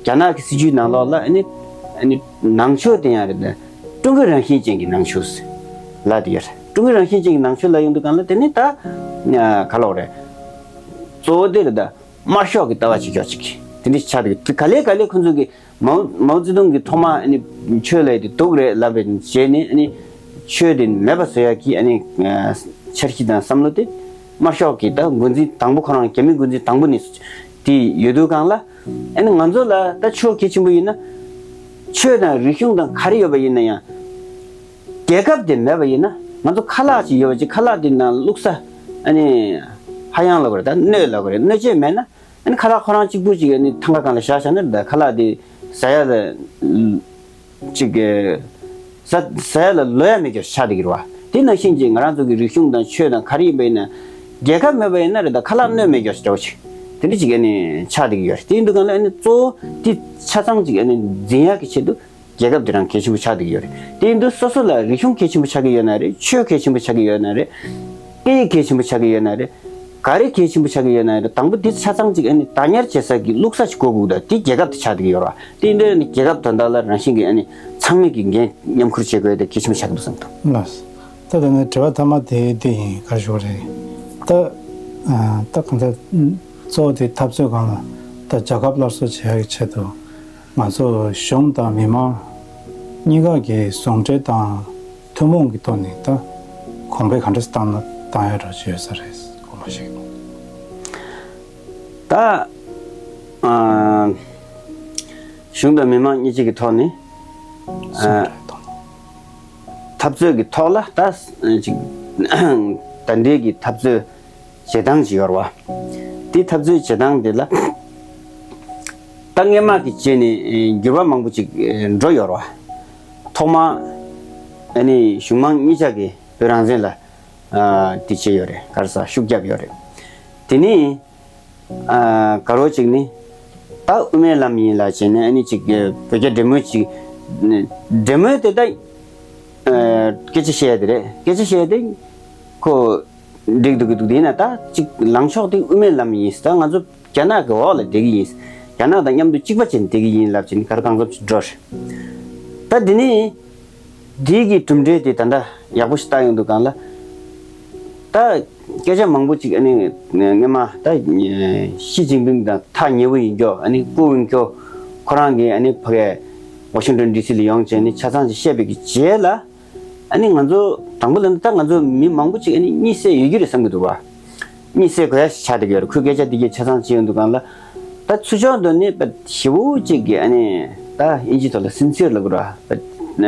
རྒྱ་ནག་གི་སྲིད་ཇུས་ནང་ལོགས་ལ་ཨ་ནི་ཨ་ནི་ནང་ཆོས་དེ་ཡང་རེད། ཀྲུང་གོའི་རང་བཞིན་ཅན་གྱི་ནང་ཆོས་ལབ་བསྡད་ཡོད་རེད། ཀྲུང་གོའི་རང་བཞིན་ཅན་གྱི་ནང་ཆོས་ལབ་ཡོང་དུས་སྒང་ལ་དེ་ནི་ད་ག་ལབ་དགོས་རེད། གཙོ་བོ་དེ་རེད་ད། དམར་ཤོག་གི་ལྟ་བ་ཅིག་ཡོད་ཅིག་དེ་འདྲ་ཆགས་འདུག་ག་ལེ་ག་ལེ་ཁོ་ཚོ་གི་མའོ་མའོ་ཙེ་ཏུང་གི་ཐོག་མ་ཨ་ནི་ཆོས་ལབ་དེ་སྡུག་རེད་ལབ་པའི་རྗེས་ནས། ཨ་ནི་ཆོས་དེ་མེད་པ་བཟོ་ཡག་གི་ཨ་ནི་འཆར་གཞི་དང་བསམ་བློ་དེ་དམར་ཤོག་གི་ད་འགོ་འཛིན་དང་པོ། ཁོ་རང་རྒྱ་མིའི་འགོ་འཛིན་དང་པོ་ནས་དེ་ཡོད་དུས་སྒང་ལ། ཨ་ནི་ང་ཚོ་ལ་ད་ཆོས་གལ་ཆེན་པོ་ཡིན་ན། ཆོས་དང་རིག་གཞུང་དང་ག་རེ་ཡོད་པ་ཡིན་ན་ཡང་། རྒྱལ་ཁབ་དེ་མེད་པ་ཡིན་ན། ང་ཚོ་ཁ་ལག་ཅིག་ཡོད་པ་ཅིག་ཁ་ལག་དེ་ནང་བླུགས་ས། ཨ་ནི་ཧ་ཡང་ལབ་དགོས་རེད། ད་སྣོད་ལབ་དགོས་རེད། སྣོད་ཆས་མེད་ན། ཨ་ནི་ཁ་ལག་ཁོ་རང་གཅིག་པུ་ཅིག་ཨ་ནི་ཐང་ག་སྒང་ལ་བཞག་བཞག་ན་རེད། ད་ཁ་ལག་དེ་ཟ་ཡ་ལ་ཅིག་གི་ ཟ་ཟ་ཡ་ལ་ལོ་ཡ་མེད་རྒྱུ་ཆགས་བསྡད་ཀྱི་རེད་བ། དེ་ནང་བཞིན་གྱི་ང་རང་ཚོ་གི་རིག་གཞུང་དང་ཆོས་དང་ག་རེ་ཡིན་པ་ཡིན་ན། རྒྱལ་ཁབ་མེད་པ་ཡིན་ན་རེད་ད། ཁ་ལག་གནོད་མེད་རྒྱུ་འདྲ་བོ་ཅིག་དེ་འདྲ་ཅིག་ཨ་ནི་ཆགས་བསྡད་ཀྱི་ཡོད་རེད། དེ་ཡིན་དུས་གང་ལ་ཨ་ནི་གཙོ་བོ་དེ་ཆ་ཚང་ཅིག་ཨ་ནི་འཛིན་ཡག་གི་ཆེད་དུ་རྒྱལ་ཁབ་དེ་རང་གལ་ཆེན་པོ་ཆགས་བསྡད་ཀྱི་ཡོད་རེད། དེ་ཡིན་དུས་སོ་སོ་ལ་རིག་གཞུང་གལ་ཆེན་པོ་ཆགས་ཀྱི་ཡོད་ན་རེད། ཆོས་གལ་ཆེན་པོ་ཆགས་ཀྱི་ཡོད་ན་རེད། སྐད་ཡིག་གལ་ཆེན་པོ་ཆགས་ཀྱི་ཡོད་ན་རེད། ག་རེ་གལ་ཆེན་པོ་ཆགས་ཀྱི་ཡོད་ན་རེད། དང་པོ་འདི་ཆ་ཚང་ཅིག་ཨ་ནི་བདག་ཉར་བྱེད་ས་ཀྱི་བླུག་ས་ཞིག་དགོས་དགོས་ད། དེ་རྒྱལ་ཁབ་དེ་ཆགས་བསྡད་ཀྱི་ཡོད་རེད་བ། དེ་ཡིན་དུས་ཨ་ནི་རྒྱལ་ཁབ་དོན་དག་ལ་རང་བཞིན་གྱི་ཨ་ནི་ཚང་མས་ཀྱི་འགན་མཉམ་ཁུར་བྱེད་དགོས་དེ་གལ་ཆེན་པོ་ཆགས་ཀྱི་འདུག་བསམ་འདུག་ལགས། ད་དེ་ནས་དྲི་བ་མཐའ་མ་དེ་འདི་ཡིན། ག་རེ་ཞུ་དགོས་རེད། ད་ཨ་ད་གང་ལྟར་གཙོ་བོ་དེ་འཐབ་རྩོད་སྒང་ལ་ད་རྒྱལ་ཁབ་སླར་གསོ་བྱེད་ཡག་གི་ཆེད་དུ་ང་ཚོ་གཞུང་དང་མི་མང་གཉིས་ཀ་གི་ཟུང་འབྲེལ་དང་ཐུན་མོང་གི་ཐོག་ནས་ད་གོང་འཕེལ་ག་འདྲ་བཏང་ན་བཏང་ཡ་འདྲ་བྱེད་ཡོད་ས་རེད། དགོངས་པ་བཞེས། ད་ཨ་གཞུང་དང་མི་མང་གཉིས་ཆ་གི་ཐོག་ནས་ཨ་འཐབ་རྩོད་ཀྱི་ཐོག་ལ་ད་ཅིག་ད་ལྟའི་གི་འཐབ་རྩོད་བྱེད་སྟངས་ཅིག་ཡོད་རེད་བ། དེ་འཐབ་རྩོད་བྱེད་སྟངས་དེ་ལ་ད་སྔོན་མ་གི་རྗེས་ནས་འགྱུར་བ་མང་པོ་ཅིག་འགྲོ་ཡོད་རེད་བ། ཐོག་མ་ཨ་ནི་གཞུང་མང་གཉིས་ཆ་གི་བོད་རང་བཙན་ལ་ཨ་དེ་བྱས་ཡོད་རེད། ག་རེ་ཟ་ཤུགས་རྒྱབ་ཡོད་རེད། དེ་ནས་ཨ་ག་རེ་ཅིག་ནི་ད་དབུ་མའི་ལམ་ཡིན་ལབ་བྱས་ནས་ཨ་ནི་ཅིག་བོད་རྒྱ་འབྲེལ་མོལ་ཅིག་འབྲེལ་མོལ་དེ་ད་ཨ་སྐད་ཆ་བཤད་ཡ་དེ་རེད། སྐད་ཆ་བཤད་ཡ་དེ་ཁོ་འགྲིག་འདུག་གི་འདུག་དེ་ཡིན་ན་ད་ཅིག་ལངས་ཕྱོགས་དེ་དབུ་མའི་ལམ་ཡིན། ད་ང་ཚོ་རྒྱ་ནག་གི་འོག་ལ་བསྡད་ཀྱི་ཡིན། རྒྱ་ནག་དང་མཉམ་དུ་གཅིག་པ་བྱས་ནས་བསྡད་ཀྱི་ཡིན་ལབ་བྱས་ནས་ག་རེ་གང་འཚམ་ཅིག་འགྲོ་རེད། ད་དེ་ནས་དེའི་གི་གྲུབ་འབྲས་དེ་ད་ལྟ་ཡག་པོ་ཞིག་བཏང་ཡོང་དུས་སྒང་ལ། ད་སྐད་ཆ་མང་པོ་ཅིག་ཨ་ནི་སྔོན་མ་ད་ཞི་ཅིན་ཕིང་དང་ཐག་ཉེ་བོ་ཡིན་རྒྱུ་ཨ་ནི་ཀུའུ་ཝུན་ཁྱོ་ཁོ་རང་གིས་ཨ་ནི་ཕ་གིའི་ཝ་ཤིང་ཏོན་ཌི་སི་ལ་ཡོང་བྱས་ནས་ཆ་ཚང་ཅིག་བཤད་པའི་གི་རྗེས་ལ། ཨ་ནི་ང་ཚོ་དང་པོ་ལ་ནི་ད་ང་ཚོ་མི་མང་པོ་ཅིག་ཨ་ནི་གཉིད་སད་ཡོད་རྒྱུ་རེད་བསམ་གྱི་འདུག་བ། གཉིད་སད་དགོས་ཡ་ཞིག་ཆགས་བསྡད་ཀྱི་ཡོད་རེད། ཁོའི་སྐད་ཆ་འདི་གས་ཆ་ཚང་བྱས་ཡོང་དུས་སྒང་ལ། ད་ཚུར་ཕྱོགས་ནས་ནི་ཞེ་པོ་ཅིག་གི་ཨ་ནི་ད་ཨིན་ཇི་ཐོག་ལ་སིན་སི་ཡར་ལབ་དགོས་རེད་བ།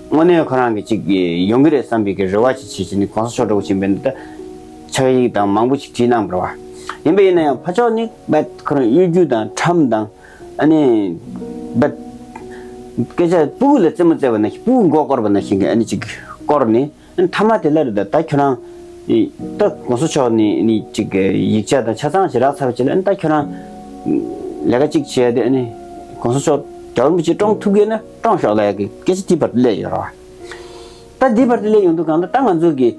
དངོས་གནས་ཁོ་རང་གི་ཅིག་ཡོང་གི་རེད་བསམ་པའི་གི་རེ་བ་ཅིག་བྱེད་བྱས་ནས་གོང་ས་མཆོག་འདྲ་བོ་ཅིག་ཡིན་པས་ན་ད་ཕྱག་ཡིག་དང་མང་པོ་ཅིག་བྲིས་གནང་བ་རེད་བ། ཡིན་པ་ཡིན་ན་ཡང་ཕར་ཕྱོགས་ནས་ཁོ་རང་གཡོ་སྒྱུ་དང་ཁྲམ་དང་། ཨ་ནི། ད། སྐད་ཆ་སྤུ་གུ་ལ་རྩེད་མོ་རྩེ་བ་ནང་བཞིན་སྤུ་གུ་མགོ་སྐོར་བ་ནང་བཞིན་གྱི་ཨ་ནི་ཅིག་སྐོར་ནས་ཨ་ནི་མཐའ་མ་དེ་ལ་རེད་ད། ད་ཁྱོད་རང་། ད་གོང་ས་མཆོག་ནས་ནི་ཅིག་ཡིག་ཆ་དང་ཆ་ཚང་ཞིག་རག་ཚར་བ་བྱས་ལ་ཨ་ནི་ད་ཁྱོད་རང་ལས་ཀ་ཅིག་བྱས་ཏེ་ཨ་ནི་གོང་ས་མཆོག་རྒྱལ་བ་རིན་པོ་ཆེ་བཀྲོངས་ཐུབ་ཀྱི་ན་བཀྲོངས་ཤོག་ལབ་ཡ་གི་སྐད་ཆ་དེ་བར་དུ་སླེབས་ཡོད་རེད་བ། ད་དེ་བར་དུ་སླེབས་ཡོང་དུས་གང་ལ་ད་ང་ཚོ་གི་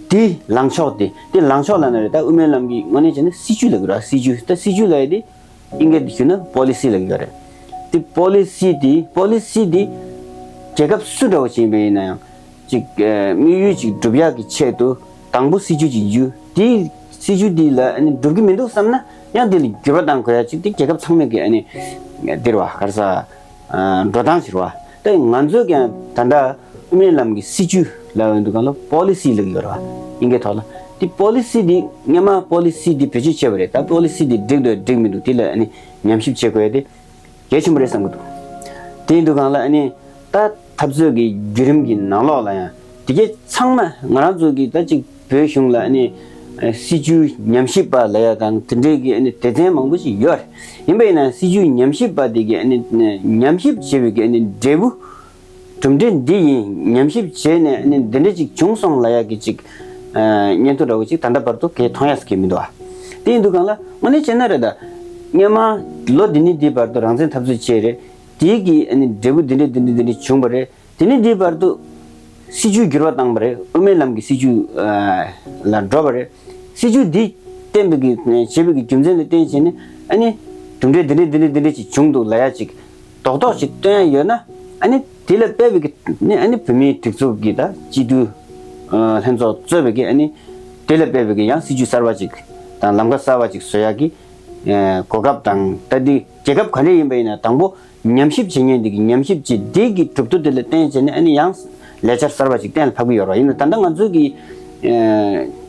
དེ་ལངས་ཕྱོགས་དེ་དེ་ལངས་ཕྱོགས་ལ་ན་རེད་ད། དབུ་མའི་ལམ་གྱི་དངོས་གནས་བྱས་ན་སྲིད་ཇུས་ལབ་ཀྱི་རེད་བ། སྲིད་ཇུས་ད་སྲིད་ཇུས་ལབ་ཡ་དེ། དབྱིན་སྐད་དུ་ཞུས་ན་པོ་ལི་སི་ལབ་ཀྱི་ཡོད་རེད། དེ་པོ་ལི་སི་དེ་པོ་ལི་སི་དེ་རྒྱལ་ཁབ་སུ་འདྲ་བོ་ཞིག་ཡིན་པ་ཡིན་ན་ཡང་ཅིག་དམིགས་ཡུལ་ཅིག་སྒྲུབ་ཡག་གི་ཆེད་དུ་དང་པོ་སྲིད་ཇུས་ཅིག་འཇུ། དེ་སྲིད་ཇུས་དེ་ལ་ཨ་ནི་འགྲུབ་ཀྱི་མི་འདུག་བསམ་ན་ཡང་དེ་ལ་འགྱུར་བ་གཏང་དགོས་ཡ་ཅིག་དེ་རྒྱལ་ཁབ་ཚང་མས་ཀྱི་ཨ་ནི་འདིར་བ་ག་རེ་ཟ། འགྲོ་སྟངས་ཤིག་རེད་བ། ད་ང་ཚོས་ཀྱང་ད་ལྟ་དབུ་མའི་ལམ་གྱི་སྲིད་ཇུས་ལབ་ཡོང་དུས་གང་ལ་པོ་ལི་སི་ལབ་ཀྱི་ཡོད་རེད་བ། དབྱིན་སྐད་ཐོག་ལ། དེ་པོ་ལི་སི་དེ་སྔོན་མ་པོ་ལི་སི་དེ་བེད་སྤྱོད་བྱས་པ་རེད། ད་པོ་ལི་སི་དེ་འགྲིག་འདུག་འགྲིག་མི་འདུག་དེ་ལ་ཨ་ནི་ཉམས་ཞིབ་བྱེད་དགོས་ཡ་དེ་གལ་ཆེན་པོ་རེད་བསམ་གྱི་འདུག་དེ་ཡིན་དུས་གང་ལ་ཨ་ནི་ད་འཐབ་རྩོད་ཀྱི་བརྒྱུད་རིམ་གྱི་ནང་ལོགས་ལ་ཡང་དེ་གས་ཚང་མ་ང་རང་ཚོ་གི་ད་ཅིག་བོད་གཞུང་ལ་ཨ་ནི་སྲིད་ཇུས་ཉམས་ཞིབ་པ་ལབ་ཡ་དང་དེ་འདྲའི་གི་ཨ་ནི་སྡེ་ཚན་མང་པོ་ཞིག་ཡོད་རེད། ཡིན་པ་ཡིན་ན་སྲིད་ཇུས་ཉམས་ཞིབ་པ་དེ་གི་ཨ་ནི་ཉམས་ཞིབ་བྱེད་པའི་གི་ཨ་ནི་འབྲས་བུ་གྲུབ་འབྲས་འདི་ཡིན། ཉམས་ཞིབ་བྱས་ནས་ཨ་ནི་འདི་འདྲ་ཅིག་བྱུང་སོང་ལབ་ཡ་གི་ཅིག་ཨ་སྙན་ཐོ་འདྲ་བོ་ཅིག་ད་ལྟ་བར་དུ་གས་མཐོང་ཡ་ཟེར་གི་མི་འདུག་ཨ། དེ་ཡིན་དུས་གང་ལ་དངོས་གནས་བྱས་ན་རེད་ད། སྔོན་མ་ལོ་འདི་ནས་འདི་བར་དུ་རང་བཙན་འཐབ་རྩོད་བྱས་རེད། དེའི་གི་ཨ་ནི་འབྲས་བུ་འདི་འདྲ་འདི་འདྲ་འདི་འདྲ་བྱུང་བ་རེད། དེ་ནས་འདི་བར་དུ་སྲིད་ཇུས་འགྱུར་བ་བཏང་བ་རེད། དབུ་མའི་ལམ་གྱི་སྲིད་ཇུས་ཨ་ལ་འགྲོ་བ་རེད། སྲིད་ཇུས་འདི་བསྟན་པའི་གི་བྱས་པའི་གི་རྒྱུ་མཚན་ལ་བརྟེན་བྱས་ནས་ཨ་ནི་གྲུབ་འབྲས་འདི་འདྲ་འདི་འདྲ་འདི་འདྲ་ཅིག་བྱུང་འདུག་ལབ་ཡ་ཅིག་རྡོག་རྡོག་ཅིག་སྟོན་ཡ་ཡོད་ན་ཨ་ནི་དེ་ལ་དཔག་པའི་གི་ནི་ཨ་ནི་བོད་མིའི་སྒྲིག་འཛུགས་ཀྱི་ད་སྤྱི་འཐུས་ཨ་ལྷན་ཚོགས་གཙོས་པའི་གི་ཨ་ནི་དེ་ལ་དཔག་པའི་གི་ཡང་སྲིད་ཇུས་གསར་བ་ཅིག་དང་ལམ་ཁ་གསར་བ་ཅིག་བཟོ་ཡ་གི་ཨ་གོ་སྐབས་དང་ད་འདི་རྒྱལ་ཁབ་ག་འདྲ་ཡིན་པ་ཡིན་ན་དང་པོ་ཉམས་ཞིབ་བྱེད་མཁན་འདི་གི་ཉམས་ཞིབ་བྱེད་འདི་གི་གྲུབ་ཐོབ་དེ་ལ་བརྟེན་བྱས་ནས་ཨ་ནི་ཡང་ལས་འཆར་གསར་བ་ཅིག་གཏན་ལ་ཕབ་ཀྱི་ཡོད་རེད། ཡིན་ན་ད་ལྟ་ང་ཚོའི་གི་ཨ་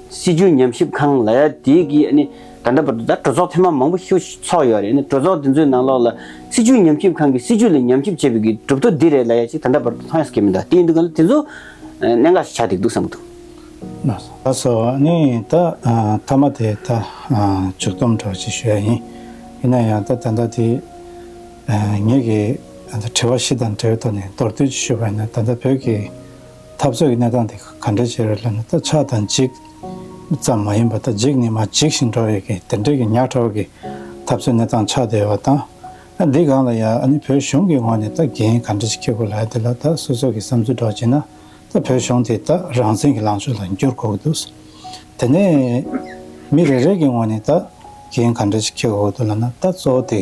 སྲིད་ཇུས་ཉམས་ཞིབ་ཁང་ལབ་ཡ་དེ་གི་ཨ་ནི་ད་ལྟ་བར་དུ་ད་གྲོས་ཚོགས་ཐེངས་མ་མང་པོ་ཞིག་ཚོགས་ཡོད་རེད། ཨ་ནི་གྲོས་ཚོགས་དེ་ཚོའི་ནང་ལོགས་ལ་སྲིད་ཇུས་ཉམས་ཞིབ་ཁང་གི་སྲིད་ཇུས་ལ་ཉམས་ཞིབ་བྱས་པའི་གི་གྲུབ་ཐོབ་འདི་རེད་ལབ་ཡ་ཅིག་ད་ལྟ་བར་དུ་མཐོང་ཡ་ཟེར་གི་མི་འདུག་དེ་ཡིན་དུས་གང་ལ་དེ་ཚོ་གནད་འགག་ཞིག་ཆགས་བསྡད་འདུག་བསམ་གི་འདུག་ལགས་སོ། ཨ་ནི་ད་ཨ་མཐའ་མ་དེ་ད་ཨ་མཇུག་སྡོམ་འདྲ་བོ་ཅིག་ཞུ་ཡ་ཡིན། ཡིན་ན་ཡང་ད་ད་ལྟ་དེ་ཨ་ངེད་ཀྱི་ ད་ལྟ་དྲི་བ་བཞི་དང་འབྲེལ་བའི་ཐོག་ནས་མདོར་བསྡུས་ཅིག་ཞུས་པ་ཡིན་ན། ད་ལྟ་བོད་ཀྱི་འཐབ་རྩོད་ཀྱི་གནས་སྟངས་དེ་ག་འདྲ་ཅིག་རེད་ལབ་ན། ད་ཆགས་དང་འཇིག་ཙམ་མ་ཡིན་པར། ད་འཇིག་ནས་མར་འཇིགས་བཞིན་འགྲོ་བའི་གི་དེ་འདྲའི་གི་ཉག་ཕྲ་བ་གི་འཐབ་རྩོད་གནས་སྟངས་ཆགས་བསྡད་ཡོད་པ་དང་། ཨ་འདི་སྒང་ལ་ཡང་ཨ་ནི་བོད་གཞུང་གི་ངོས་ནས་ད་འགན་ག་འདྲ་ཅིག་འཁྱེར་དགོས་ལབ་ཡ་དེ་ལ། ད་སོ་སོ་གི་བསམ་ཚུལ་འདྲ་བྱས་ན། ད་བོད་གཞུང་དེ་ད་རང་བཙན་གྱི་ལངས་ཕྱོགས་ལ་འགྱུར་དགོས་ཀྱི་འདུག། དེ་ནས་མི་རེ་རེ་གི་ངོས་ནས་ད་འགན་ག་འདྲ་ཞིག་འཁྱེར་དགོས་ཀྱི་འདུག་ལབ་ན། ད་གཙོ་བོ་དེ་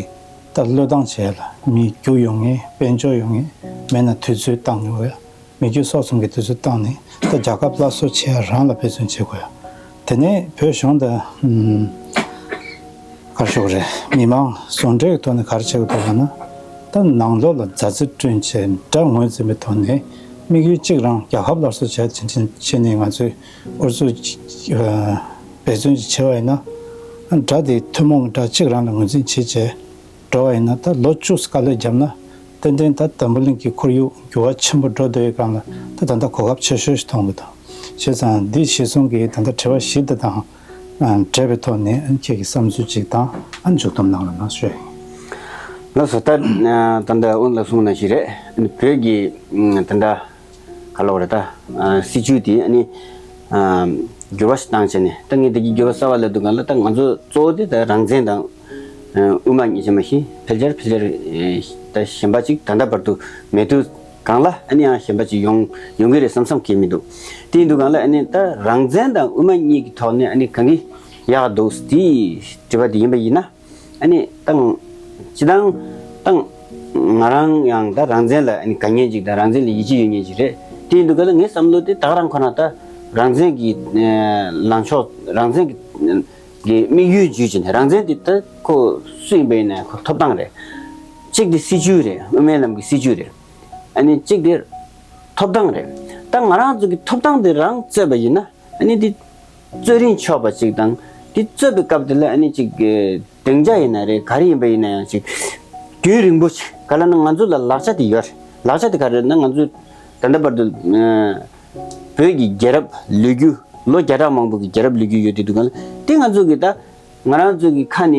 ད་བློས་བཏང་བྱས་ལ་མི་རྒྱུག་ཡོང་ངེས། དཔལ་འབྱོར་ཡོང་ངེས། མེད་ན་དུས་ཚོད་བཏང་ཡོང་ངེས། མི་རྒྱུ་སྲོག་གསུམ་གྱི་དུས་ཚོད་བཏང་ནས་ད་རྒྱལ་ཁབ་སླར་གསོ་བྱེད་ཡ་རང་ལ་འབད་བརྩོན་བྱེད་དགོས་ཡ། དེ་ནས་བོད་གཞུང་དང་ཨུམ། ག་རེ་ཞུ་དགོས་རེད། མི་མང་ཟུང་འབྲེལ་གྱི་ཐོག་ནས་ག་རེ་བྱེད་དགོས་འདུག་ལབ་ན། ད་ནང་ལོགས་ལ་མཛའ་བརྩེ་བསྐྲུན་བྱས། དགྲ་ངོས་འཛིན་པའི་ཐོག་ནས་དམིགས་ཡུལ་གཅིག་རང་རྒྱལ་ཁབ་སླར་གསོ་བྱས། དེ་འདྲ་བྱས་ནས་ང་ཚོས་ཨུ་ཚུགས་ཅིག་ཨ་འབད་བརྩོན་ཅིག་བྱས་པ་ཡིན་ན། དགྲ་དེ་ཐུན་མོང་གི་དགྲ་གཅིག་རང་ལ་ངོས་འཛིན་བྱས་བྱས་འགྲོ་བ་ཡིན་ན། ད་ལོ་བཅུ་དཀའ་ལས་བརྒྱབ་ན་ཏན་ཏན་ད་འཛམ་བུ་གླིང་གི་ཁོར་ཡུག་འགྱུར་བ་ཆེན་པོ་འགྲོ་བསྡད་ཡོད་སྒང་ལ། ད་ད་ལྟ་གོ་སྐབས་ཆེ་ཤོས་ཤིག་མཐོང་གི་འདུག། བྱས་ཙང་འདི་གཞིར་བཟུང་གིས་ད་ལྟ་དྲི་བ་བཞི་འདི་དང་ཨ་འབྲེལ་བའི་ཐོག་ནས་ཨ་ཁྱེད་ཀྱི་བསམ་ཚུལ་ཅིག་དང་ཨ་མཇུག་སྡོམ་གནང་རོགས་གནང་ཞུ་ཡ་ཡིན། ལགས་སོ། ད་ད་ལྟ་ཨུ་ལགས་གསུངས་ནང་བཞིན་རེད། བོད་ཀྱི་ད་ལྟ་ག་ལབ་དགོས་རེད། ད་སྲིད་བྱུས་དེ་ཨ་ནི་འགྱུར་བ་ཞིག་བཏང་བྱས་ནས། ད་ངས་འདི་གི་འགྱུར་བ་གསར་པ་ལབ་དུས་སྒང་ལ། ད་ང་ཚོ་གཙོ་བོ་དེ་ད་རང་བཙན་དང་དབུ་མ་གཉིས་ཆ་མ་གཏོགས་ཕལ་ཆེར་ཕལ་ཆེར་ད་གཞན་པ་ཅིག་ད་ལྟ་བར་དུ་མེད་དུས་སྒང་ལ། ཨ་ནི་ཡང་གཞན་པ་ཅིག་ཡོང་ཡོང་གི་རེད་བསམ་བསམ་གྱི་མི་འདུག། དེ་ཡིན་དུས་སྒང་ལ་ཨ་ནི་ད་རང་བཙན་དང་དབུ་མ་གཉིས་ཀྱི་ཐོག་ནས་ཨ་ནི་གང་གི་ཡག་འདུག་དེའི་དྲི་བ་དེ་ཡིན་པ་ཡིན་ན། ཨ་ནི་ད་སྤྱིར་བཏང་ད་ང་རང་ཡང་ད་རང་བཙན་ལ་ཨ་ནི་དགའ་མཁན་ཅིག་དང་། རང་བཙན་ལ་ཡིད་ཆེས་ཡོད་མཁན་ཅིག་རེད། དེ་ཡིན་དུས་སྒང་ལ་ངའི་བསམ་བློ་དེ་ད་ག་རང་ཁོ་ན་ད་རང་བཙན་གྱི་ལངས་ཕྱོགས། རང་བཙན་གྱི་གི་དམིགས་ཡུལ་བརྗོད་བྱས་ནས། རང་བཙན་དེ་ད་ཁོ་སུ་ཡིན་པ་ཡིན་ན་ཁོ་ཐོབ་ཐང་རེད། གཅིག་དེ་སྲིད་བྱུས་རེད། དབུ་མའི་ལམ་གྱི་སྲིད་བྱུས་རེད། ཨ་ནི་གཅིག་དེ་ཐོབ་ཐང་རེད། ད་ང་རང་ཚོ་གི་ཐོབ་ཐང་དེ་རང་རྩོད་པ་ཡིན་ན། ཨ་ནི་དེ་རྩོད་རིན་ཆོག་པ་ཅིག་དང་། དེ་རྩོད་པའི་སྐབས་དེ་ལ་ཨ་ནི་ཅིག་གི་སྡིངས་ཆ་ཡིན་ན་རེད། ག་རེ་ཡིན་པ་ཡིན་ན་ཡང་ཅིག་རྒྱུན་རིང་པོ་ཅིག། ག་ལབ་ན་ང་ཚོ་ལ་ལག་ཆ་དེ་ཡོད་རེད། ལག་ཆ་དེ་ག་རེ་རེད་ན། ང་ཚོ་ད་ལྟ་བར་དུ་ཨ་བོད་ཀྱི་རྒྱལ་རབས་ལོ་རྒྱུས། ལོ་བརྒྱ་ཕྲག་མང་པོ་གི་རྒྱལ་རབས་ལོ་རྒྱུས་ཡོད་དེ་འདུག་ག་ལ། དེ་ང་ཚོ་གི་ད་ང་རང་ཚོ་གི་ཁ་ནས་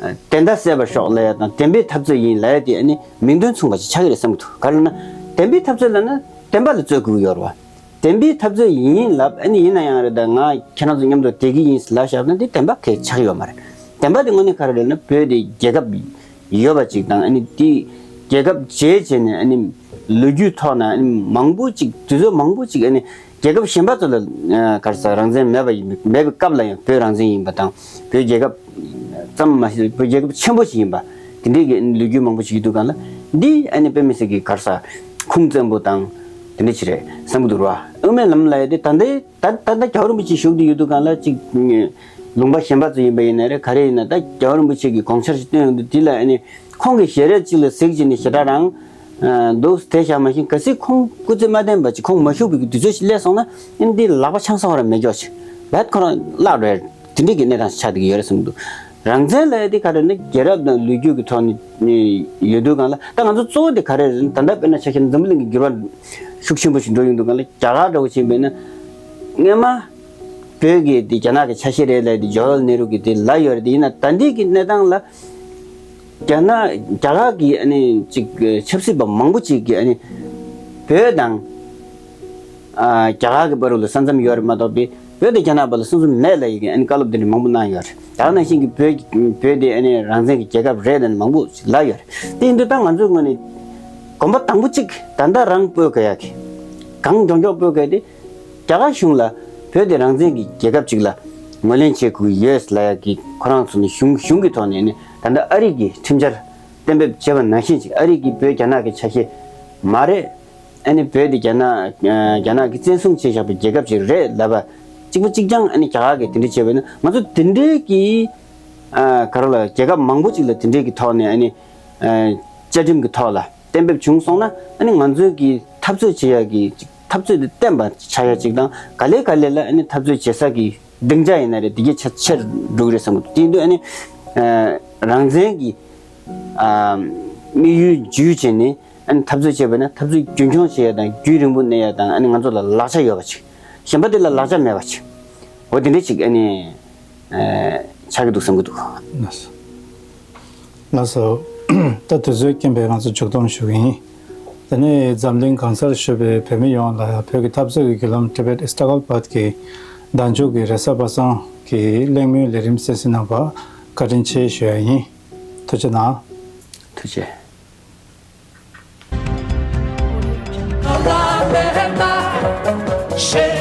ཨ་བདེན་མཐའ་གསལ་བར་ཤོག་ལབ་ཡ་དང་། བདེན་པའི་འཐབ་རྩོད་ཡིན་ལབ་ཡ་དེ་ཨ་ནི་མིང་དོན་མཚུངས་པ་ཞིག་ཆགས་ཀྱི་རེད་བསམ་གྱི་འདུག། ག་རེ་ལབ་ན། བདེན་པའི་འཐབ་རྩོད་ལབ་ན་བདེན་པ་ལ་རྩོད་དགོས་ཀྱི་ཡོད་རེད་བ། བདེན་པའི་འཐབ་རྩོད་ཡིན་ལབ། ཨ་ནི་ཡིན་ན་ཡང་རེད། ད་ང་ཁྱེད་རང་ཚོ་མཉམ་དུ་བསྡད་ཀྱི་ཡིན་ལབ་བཞག་ན་དེ་བདེན་པ་གང་ཡང་ཆགས་ཀྱི་ཡོད་མ་རེད། བདེན་པ་དེ་དངོས་གནས་ག་རེ་རེད་ན། བོད་དེ་རྒྱལ་ཁབ་ཡོད་པ་ཅིག་དང་། ཨ་ནི་དེ་རྒྱལ་ཁབ་བྱས་བྱས་ནས་ཨ་ནི་ལོ་རྒྱུས་ཐོག་ན་ཨ་ནི་མང་པོ་ཅིག། དུས་ཚོད་མང་པོ་ཅིག་ཨ་ནི་རྒྱལ་ཁབ་གཞན་པ་ཚོ་ལ་ཨ་ག་རེ་ཟེར། རང་བཙན་མེད་པ་ཡིན། མེད་པའི་སྐབས་ལ་ཡང་བོད་རང་བཙན་ཡིན་པ་དང་། བོད་རྒྱལ་ཁབ་ཙམ་མ་ཟད་བོད་རྒྱལ་ཁབ་ཆེན་པོ་ཞིག་ཡིན་པ། དེ་འདྲའི་གི་ལོ་རྒྱུས་མང་པོ་ཞིག་ཡོད་དུས་སྒང་ལ། འདི་ཨ་ནི་དཔེ་མི་སྲིད་ཀྱི་ག་རེ་ཟེར། ཁུངས་བཙན་པོ་དང་དེ་འདྲ་ཅིག་རེད་བསམ་གྱི་འདུག་ར། དབུ་མའི་ལམ་ལབ་ཡ་དེ་ད་ལྟའི་ད་ད་ལྟ་རྒྱལ་བ་རིན་པོ་ཆེ་བཞུགས་བསྡད་ཡོད་དུས་སྒང་ལ་ཅིག་ལུང་པ་གཞན་པ་ཚོ་ཡིན་པ་ཡིན་ན་རེད། ག་རེ་ཡིན་ན། ད་རྒྱལ་བ་རིན་པོ་ཆེ་གིས་དགོངས་འཆར་ཞིག་བཏོན་ཡོང་དུས། དེ་ལ་ཨ་ནི་ཁོང་གི་ཞལ་རས་གཅིག་ལ་གཟིགས་བྱས་ནས་ཞེ་དྲག་རང་འདུག་དེ་བཞག་མ་ཤེས། གལ་སྲིད་ཁོང་སྐུ་ཚེ་མ་བརྟན་པ་ཅིག། ཁོང་མ་བཞུགས་པའི་དུས་ཚོད་ཅིག་སླེབས་སོང་ན། ཨ་ནི་འདི་ལག་པ་འཆང་ས་ཁོ་རང་མེད་ཀྱོག་ཅིག་ལབ། ཁོ་རང་བརླག་འགྲོ་ཡ། དེ་འདྲའི་གི་གནས་སྟངས་ཆགས་བསྡད་ཀྱི་ཡོད་རེད་བསམ་གྱི་འདུག། རང་བཙན་ལབ་ཡ་དེ་ག་རེ་ན། རྒྱལ་རབས་དང་ལོ་རྒྱུས་ཀྱི་ཐོག་ནས་ཡོད་དུས་སྒང་ལ། ད་ང་ཚོ་གཙོ་བོ་དེ་ག་རེ་རེད་ན། ད་ལྟ་དཔེར་ན་ཆ་བཞག་ན་འཛམ་བུ་གླིང་གི་འགྱུར་བ་ཤུགས་ཆེན་པོ་ཞིག་འགྲོ་ཡོང་དུས་སྒང་ལ། རྒྱ་གར་འདྲ་བོ་ཕྱིན་པས་ན། སྔོན་མ་བོད་ཀྱི་དེ་རྒྱ་ནག་གི་ཆ་ཤས་རེད་ལབ་ཡ་དེ་ཇོ་ལལ་ནེ་རུ་གིས་དེ་ལབ་ཡོད་རེད། དེ་ཡིན་ན་ད་ལྟའི་གི་གནས་སྟངས་ལ། རྒྱ་ནག་རྒྱ་གར་གྱི་ཨ་ནི་ཅིག་ཆབ་སྲིད་པ་མང་པོ་ཅིག་གིས་ཨ་ནི་བོད་དང་ཨ་རྒྱ་གར་གྱི་བར་ལ་ས་མཚམས་ཡོད་རེད་མ་གཏོགས་པའི། བོད་དེ་རྒྱ་ནག་བར་ལ་ས་མཚམས་མེད་ལབ་ཡི་གི་ཨ་ནི་བཀའ་སློབ་དེ་འདྲ་མང་པོ་གནང་ཡོད་རེད། ད་ག་ནང་བཞིན་གྱི་བོད་བོད་དེ་ཨ་ནི་རང་བཙན་གྱི་རྒྱལ་ཁབ་རེད་ལབ་ནས་མང་པོ་ཞིག་ལབ་ཡོད་རེད། དེ་ཡིན་དུས་ད་ང་ཚོའི་ངོས་ནས་གོམ་པ་དང་པོ་གཅིག་ད་ལྟ་རང་སྤོ་དགོས་ཡ་གི། གང་མགྱོགས་མགྱོགས་སྤོ་དགོས་དེ། རྒྱ་གར་གཞུང་ལ་བོད་དེ་རང་བཙན་གྱི་རྒྱལ་ཁབ་ཅིག་ལ་ངོས་ལེན་བྱེད་དགོས་ཡོད་ལབ་ཡ་གི། ཁོ་རང་ཚོ་ནས་གཞུང་གཞུང་གི་ཐོག་ནས་ནི་ད་ལྟ་ཨ་རི་གི་ཁྲིམས་འཆར་གཏན་འབེབས་བྱས་པ་ནང་བཞིན་ཅིག། ཨ་རི་གི་བོད་རྒྱ་ནག་གི་ཆ་ཤས་མ་རེད། ཨ་ནི་བོད་དེ་རྒྱ་ནག་རྒྱ་ནག་གིས་བཙན་བཟུང་བྱས་བཞག་པའི་རྒྱལ་ཁབ་ཅིག་རེད་ལབ་པ། གཅིག་པ་གཅིག་རྐྱང་ཨ་ནི་རྒྱ་གར་གིས་དེ་འདྲ་བྱས་པ་ཡིན་ན། ང་ཚོ་དེ་འདྲའི་གི་ཨ་ག་རེ་ལ། རྒྱལ་ཁབ་མང་པོ་ཅིག་ལ་དེ་འདྲའི་གི་ཐོག་ནས་ཨ་ནི་ཨ་བཅའ་ཁྲིམས་ཀྱི་ཐོག་ལ་གཏན་འབེབས་བྱུང་སོང་ན། ཨ་ནི་ང་ཚོའི་གི་འཐབ་རྩོད་བྱེད་ཡ་གི་ཅིག། འཐབ་རྩོད་དེ་བརྟན་པ་ཆགས་ཡ་ཅིག་དང་། ག་ལེ་ག་ལེ་ལ་ཨ་ནི་འཐབ་རྩོད་བྱེད་ས་གི་སྡིངས་ཆ་ཡིན་ན་རེད། དེ་གའི་ཆ་ཆེར་འགྲོ་གི་རེད་བསམ་གི་འདུག། དེ་ཡིན་དུས་ཨ་ནི་ཨ་རང་བཙན་གྱི་ཨ་དམིགས་ཡུལ་བརྒྱུད་བྱས་ནས། ཨ་ནི་འཐབ་རྩོད་བྱས་པ་ན་འཐབ་རྩོད་རྒྱུན་འཁྱོངས་བྱེད་ཡ་དང་། རྒྱུན་རིང་པོ་གནས་ཡ་དང་། ཨ་ནི་ང་ཚོ་ལ་ལག་ཆ་ཡོད་པ་ཅིག། གཞན་པ་དེ་ལ་ལག་ཆ་མེད་པ་ཅིག། འོ་དེ་འདྲ་ཅིག་ཨ་ནི་ཨ་ཆགས་ཀྱི་འདུག་བསམ་གྱི་འདུག། ལགས་སོ། ལགས་སོ། ད་དུས་ཚོད་རྐྱེན་པས་ང་ཚོ་མཇུག་སྡོམ་ཞུ་གི་ཡིན། དེ་ནས་འཛམ་གླིང་གང་སར་བཞུགས་པའི་བོད་མི་ཡོངས་ལ་བོད་ཀྱི་འཐབ་རྩོད་ཀྱི་བརྒྱུད་ལམ་Tibet Struggle Path གི་གདན་ཞུ་གི་རེས་གཟའ་པ་སངས་ཀྱི་གླེང་མོལ་ལས་རིམ་གསན་གཟིགས་གནང་བར་བཀའ་དྲིན་ཆེ་ཞུ་ཡ་ཡིན། ཐུགས་རྗེ་གནང་། ཐུགས་རྗེ།